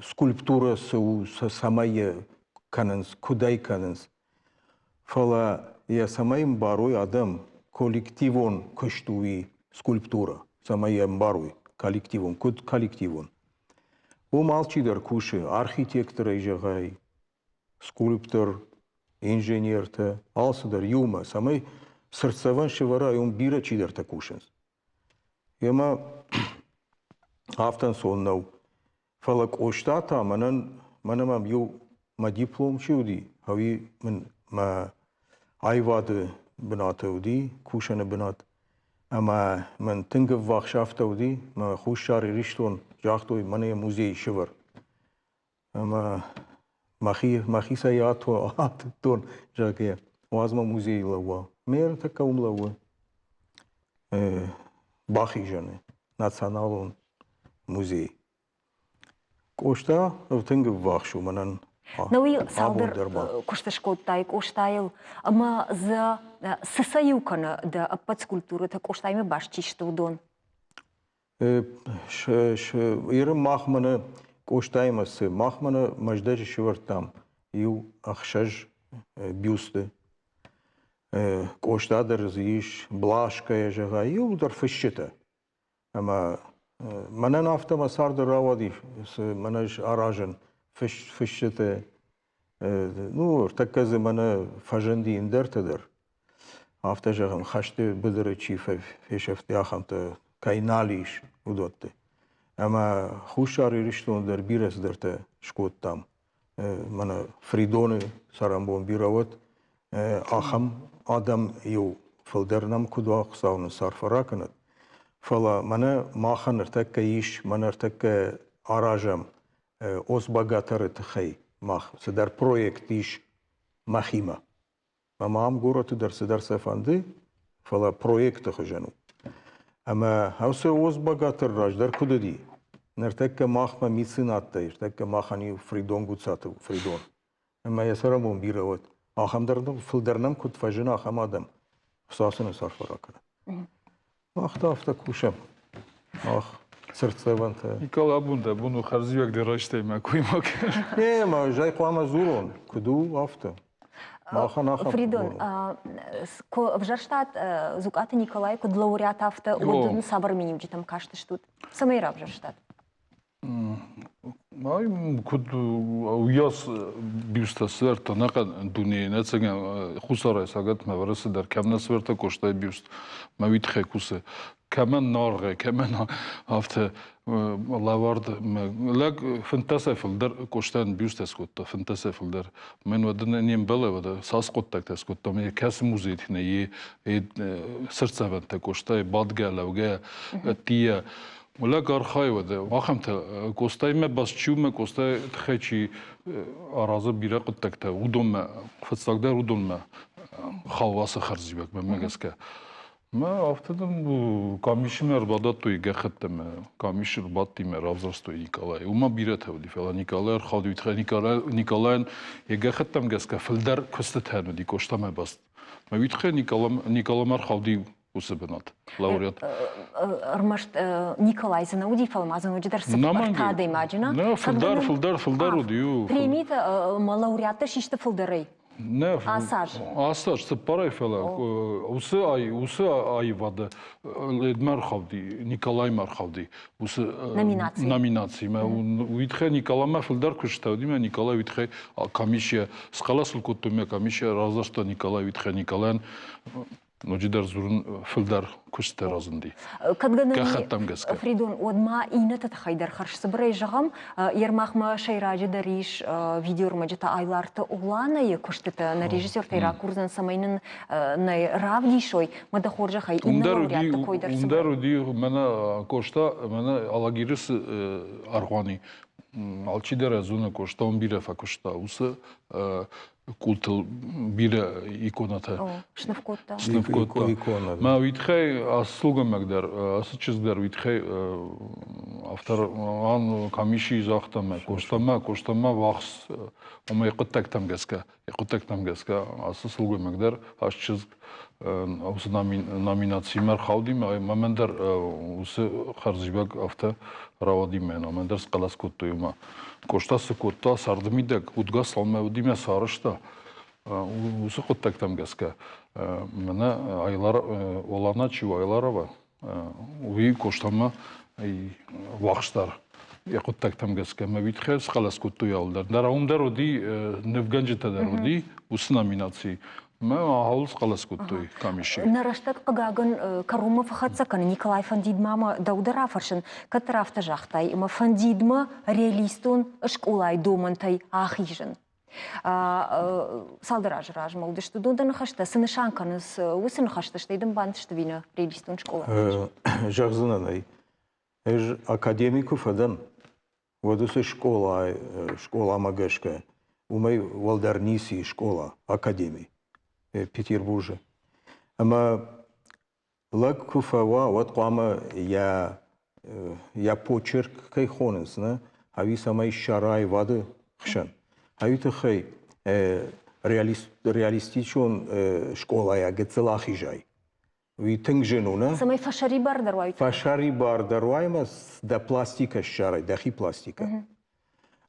скульптурӕ цы у, цӕмӕй йӕ кӕнынц, куыд ӕй кӕнынц. Фӕлӕ йӕ цӕмӕй ӕмбарой адӕм, коллективон куыст у уый скульптурӕ, цӕмӕй йӕ ӕмбарой коллективон, куыд коллективон. Уым алчидӕр кусы, архитекторӕй зӕгъай, скульптор, инженертӕ, алцыдӕр иумӕ, цӕмӕй цыртдзӕвӕн сӕвӕрай, уым бирӕ чидӕртӕ кусынц. Ӕмӕ афтӕ ӕнцон нӕу. Фӕлӕ Къоста та мӕнӕн, мӕнӕ мӕм иу мӕ диплом чи уыди, ӕви мын мӕ аивады бынаты уыди, кусӕны бынат. Ӕмӕ мын тынг ӕввахс афтӕ уыди, мӕ Хуссар Ирыстон загътой, мӕнӕ йӕ музейы сӕвӕр. Ӕмӕ мӕхи, мӕхицӕй атыдтон, зӕгъгӕ, уадз мӕ музейы лӕууа. Ме ӕртӕккӕ уым лӕууы бахизӕны националон музей. Къоста тынг ӕввахс у мӕнӕн. Науи цалдӕр куысты скодтай Къостайыл ӕмӕ дзы цы сӕ иу кӕны дӕ ӕппӕт скульптурӕтӕ Къостаимӕ баст чи сты, уыдон? Иры мах мӕнӕ Къостаимӕ цы, мах мӕнӕ Мӕздӕджы сӕвӕрдтам иу ӕхсӕз бюсты. Къоста дӕр дзы ис, Блашкӕйӕ зӕгъай, иууылдӕр фысджытӕ. Ӕмӕ мӕнӕн афтӕ мӕ царды рауади, цы мӕнӕ ӕз аразын фысджытӕ. Ну, ӕртӕккӕ дзы мӕнӕ фӕзынди ӕндӕртӕ дӕр. Афтӕ зӕгъӕм, хӕсты быдыры чи фесӕфти, ахӕмтӕ кӕй нал ис, уыдӕтты. Ӕмӕ Хуссар Ирыстоны дӕр бирӕ цыдӕртӕ скодтам. Мӕнӕ Фридоны цӕрӕнбон бирӕ уӕд, ахӕм адӕм иу фылдӕр нӕм куыд уа, Хуыцау нын цы арфӕ ракӕнӕд. Фӕлӕ мӕнӕ махӕн ныртӕккӕ ис, мӕнӕ ӕртӕккӕ аразӕм Ос-Багатыры тыххӕй мах цыдӕр проект ис мӕхимӕ. Ӕмӕ ам горӕты дӕр цыдӕр сӕ фӕнды, фӕлӕ проекты хуызӕн у. Ӕмӕ ӕвсе Ос-Багатыр раздӕр куыд уыди, ныртӕккӕ махмӕ меценаттӕ, ныртӕккӕ махӕн иу Фридон Гуцаты Фридон. Ӕмӕ йӕ цӕрӕнбон бирӕ уӕд. Ахӕм дӕр фылдӕр нӕм куыд фӕзына, ахӕм адӕм. Хуыцау сын арфӕ ракӕнӕд. Мах та афтӕ кусӕм. Мах цыртдзӕвӕнтӕ. Николай, абон дӕ бон у хӕрзиуӕг дӕ райстай мӕ кой ма кӕн. Не, ма ӕз ӕй хъуамӕ дзурон, куыд у, афтӕ. Махӕн ахӕм Фридон, куы ӕвзӕрстат Зукъаты Николай куыд лауреат, афтӕ уӕд ын цавӕр миниуджытӕм кастыстут? Цӕмӕй равзӕрстат? Ай куыд уыйас бюсттӕ сӕвӕрдта ӕнӕхъӕн дунейы, ӕцӕгӕн Хуссарӕй Цӕгатмӕ Уӕрӕсе дӕр кӕм нӕ сӕвӕрдта Къостайы бюст, мӕ уый тыххӕй кусы. Кӕмӕн наргъӕй, кӕмӕн афтӕ лӕвӕрд. Лӕг фынддӕсӕй фылдӕр Къостайӕн бюсттӕ скодта, фынддӕсӕй фылдӕр. Мӕн уӕд не мбӕлы, уӕдӕ цас хъуыддӕгтӕ скодта, ме кӕцы музейты нӕ йе цыртдзӕвӕнтӕ Къостайы бадгӕ, лӕугӕ, ӕддийӕ. Лӕг архайы уӕдӕ ахӕмтӕ Къостаимӕ баст чи у мӕ Къостайы тыххӕй чи аразы бирӕ хъуыддӕгтӕ, уыдонмӕ, фыццагдӕр уыдонмӕ хауы ацы хӕрзиуӕг, мӕнмӕ гӕсгӕ. Мӕ афтӕ дын къамисимӕ ӕрбададтой гӕххӕттӕ мӕ къамисы ӕрбадтимӕ равзӕрстой Николайы. Уымӕ бирӕтӕ уыди, фӕлӕ Николай ӕрхауд уый тыххӕй Николайӕн йӕ гӕххӕттӕм гӕсгӕ фылдӕр куыстытӕ уыди Къостамӕ баст. Мӕ уый тыххӕй Николамӕ ӕрхауди уыцы бынат, лауреат. Ӕрмӕст Николай дзы нӕ уыди, фӕлӕ ма дзы ноджыдӕр цыппӕртӕ адӕймаджы, нӕ? Нӕ, фылдӕр, фылдӕр, фылдӕр уыди. Премитӕ ӕмӕ лауреаттӕ систы фылдӕрӕй. Нӕ, ацы аз. Ацы аз цыппарӕй, фӕлӕ уыцы уыцы аивады Ледмӕ ӕрхауди, Николаймӕ ӕрхауди уыцы номинацимӕ. Уый тыххӕй Николамӕ фылдӕр куыста, уыди Николай уый тыххӕй комиссия схъӕлӕс кодтой мӕ комиссия равзӕрста Николай уый тыххӕй Николайӕн ноджыдӕр дзурын фылдӕр куысттӕ разынди. Кӕд гӕнӕн гӕсгӕ. Фридон, уӕд ма иннӕты тыххӕй дӕр хӕрзцыбырӕй зӕгъӕм, Ермахмӕ сӕйраджыдӕр ис видеоӕрмӕджытӕ Айларты Уланайы куыстытӕ нӕ режиссертӕй ракурдзӕн, цӕмӕй нын нӕ равдисой. Мӕ дӕ хорзӕхӕй, иннӕ лауреатты кой дӕр Уым дӕр уыди мӕнӕ Къоста, мӕнӕ Алагиры цы аргъуан и, алчидӕр ӕз уыны, Къоста уым бирӕ фӕкуыста. Уыцы къултыл бирӕ иконӕтӕ сныв кодта. Сныв кодта. Мӕ уый тыххӕй ацы сылгоймаг дӕр, ацы чызг дӕр уый тыххӕй автор ан комиссийы загъта мӕ Къостамӕ, Къостамӕ вахс ома йӕ хъуыддӕгтӕм гӕсгӕ, йӕ хъуыддӕгтӕм гӕсгӕ ацы сылгоймаг дӕр, ацы чызг уыцы номинацимӕ ӕрхауди мӕ мӕн дӕр уыцы хӕрзиуӕг афтӕ рауади мӕн, мӕн дӕр схъӕлӕс кодтой уымӕ. Къоста цы кодта царды мидӕг, удгас цалынмӕ уыди мӕ цы арӕзта, уыцы хъуыддӕгтӕм гӕсгӕ мӕнӕ Айлар, Олана чи у Айларова, уый Къостамӕ вахсдӕр йӕ хъуыддӕгтӕм гӕсгӕ мӕ уый тыххӕй схъӕлӕс кодтой алдӕр. Дӕр уым дӕр уыди, нывгӕнджытӕ дӕр уыди уыцы номинацийы. Мӕ ахуыл схъӕлӕс кодтой комисси. Нӕ рӕстӕг, хъыгагӕн, кӕронмӕ фӕхӕццӕ кӕны. Николай, фӕндид ма мӕ дӕу дӕр афӕрсын, кӕддӕр афтӕ загътай, ӕмӕ фӕндид мӕ реалистон скъолайы домӕнтӕй ахизын. Цалдӕр азы размӕ уыдысты уыдон дӕ ныхӕстӕ. Цы нысан кӕнынц уыцы ныхӕстӕ, стӕй дын бантыст ӕви нӕ реалистон скъола? Зӕгъдзынӕн ӕй. Ӕз академи куы фӕдӕн, уӕд уыцы скъола, скъоламӕ гӕсгӕ уымӕй уӕлдӕр ницы ис скъола, академи Петербурджы. Ӕмӕ лӕг куы фӕуа, уӕд хъуамӕ йӕ, йӕ почерк кӕй хонынц, нӕ, ӕви цӕмӕй ссара аивады хсӕн. Ӕви тыххӕй реалистичон скъолайӕ гыццыл ахизай. Уый тынг зын у, нӕ? Цӕмӕй фӕсӕрибардӕр уай. Фӕсӕрибардӕр уай ӕмӕ дӕ пластикӕ ссарай, дӕхи пластикӕ.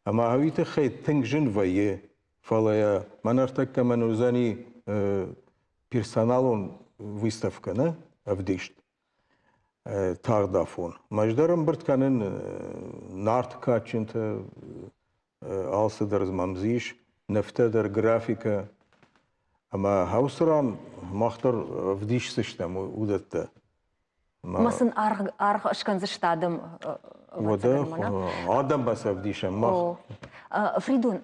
Ӕмӕ уый тыххӕй тынг зын вӕййы, фӕлӕ мӕн ӕртӕккӕ мӕн уыдзӕни персоналон выставкӕ, нӕ, ӕвдист тагъд афон. Мӕ ӕз дӕр ӕмбырд кӕнын Нарты кадджынтӕ, алцыдӕр мӕм дзы ис, нывтӕ дӕр, графикӕ. Ӕмӕ уыцы ран мах дӕр ӕвдисдзыстӕм уыдӕттӕ. Ма сын аргъ, аргъ скӕндзысты адӕм. Уӕдӕ адӕм бацӕвдисӕм мах. Фридон,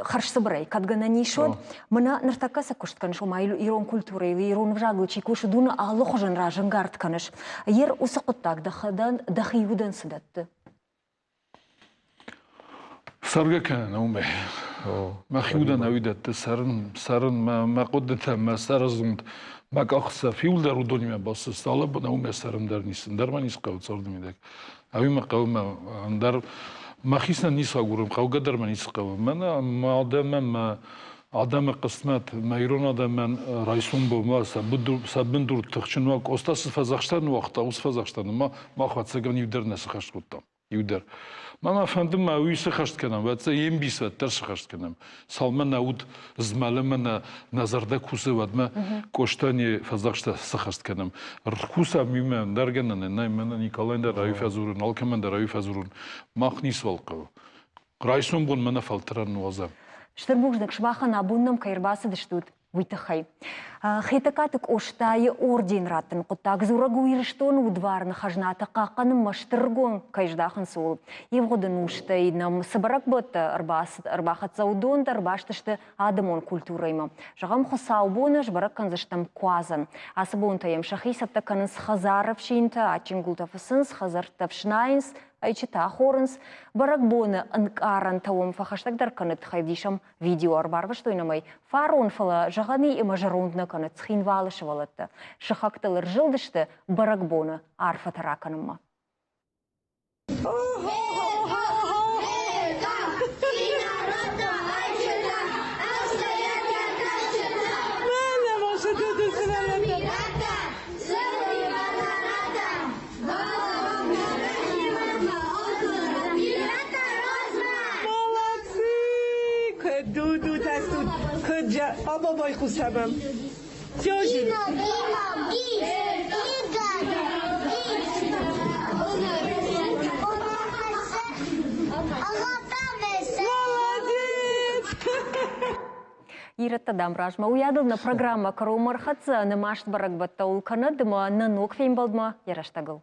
хӕрзцыбырӕй, кӕд гӕнӕн ис, уӕд мӕнӕ ныртӕккӕ цы куыст кӕныс, ома ирон культурӕйыл, ирон ӕвзагыл чи кусы, уыдоны алыхуызӕн разӕнгард кӕныс. Ер уыцы хъуыддаг дӕхи удӕн цы дӕтты? Цӕргӕ кӕнын уымӕй. Мӕхи удӕн ӕви дӕтты цӕрын, цӕрын мӕ, мӕ хъуыдытӕ, мӕ сӕрызонд, мӕ къахдзӕф иуылдӕр уыдонимӕ баст алы бон уымӕ цӕрын дӕр ницы, ӕндӕр мӕ ницы хъӕуы царды мидӕг. Ӕви мӕ хъӕуы мӕ ӕндӕр мӕхицӕн ницы агурын, хъӕугӕ дӕр мӕ ницы хъӕуы. Мӕнӕ мӕ адӕмӕн, мӕ адӕмы хъысмӕт, мӕ ирон адӕмӕн райсом бонмӕ сӕ бындур тыхджын уа. Къоста цы фӕдзӕхстӕ ныуагъта, уыцы фӕдзӕхстӕ ма мах ӕцӕгӕн иу дӕр нӕ сыхӕст кодтам. Иу дӕр. Мӕ ма фӕнды ма уый сыхӕст кӕнӕм, уӕддӕр йе мбис уӕддӕр сыхӕст кӕнӕм. Цалынмӕ нӕ уд змӕлы мӕ нӕ, нӕ зӕрдӕ кусы, уӕдмӕ Къоста не фӕдзӕхстӕ сыхӕст кӕнӕм. Ркусӕм иумӕ, ӕндӕр гӕнӕн нӕй, мӕнӕ Николайӕн дӕр ӕви фӕдзурын, алкӕмӕн дӕр ӕви фӕдзурын. Мах ницыуал хъӕуы. Райсом бон мӕнӕ фӕлтӕрӕн нуазӕм. Стыр бузныг сымахӕн, абон нӕм кӕй ӕрбацыдыстут, уый тыххӕй. Хетӕгкаты Къостайы орден раттыны хъуыддаг дзурӕг у Ирыстоны удварны хӕзнатӕ хъахъхъӕнынмӕ стыр ргом кӕй здахынц, ууыл. Ивгъуыд ӕнустӕй нӕм цы бӕрӕгбӕттӕ ӕрбацыд, ӕрбахӕццӕ, уыдон дӕр баст сты адӕмон культурӕимӕ. Зӕгъӕм, хуыцаубоны сбӕрӕг кӕндзыстӕм Куадзӕн. Ацы бонтӕ йӕм сӕхи цӕттӕ кӕнынц хӕдзары ӕфсинтӕ, адджын гуылтӕ фыцынц, хӕдзӕрттӕ фснайынц, ӕйчытӕ ахорынц. Бӕрӕгбоны ӕнкъарӕнтӕ уӕм фӕхӕстӕгдӕр кӕны тыххӕй ӕвдисӕм видео ӕрбарвыстой нӕм ӕй фарон, фӕлӕ зӕгъӕн и ӕмӕ зӕронд нӕ кӕны Цхинвалы сывӕллӕттӕ. Сыхӕгтыл ӕрзылдысты бӕрӕгбоны арфӕтӕ ракӕнынмӕ. Абабайхъусӕмӕ. Ирӕттӕ, дам, размӕ. Уыйадыл нӕ программӕ кӕронмӕ ӕрхӕццӕ, нӕ маст бӕрӕгбӕттӕ уыл кӕнӕд ӕмӕ нӕ ног фембӕлдмӕ йӕ рӕстӕгыл.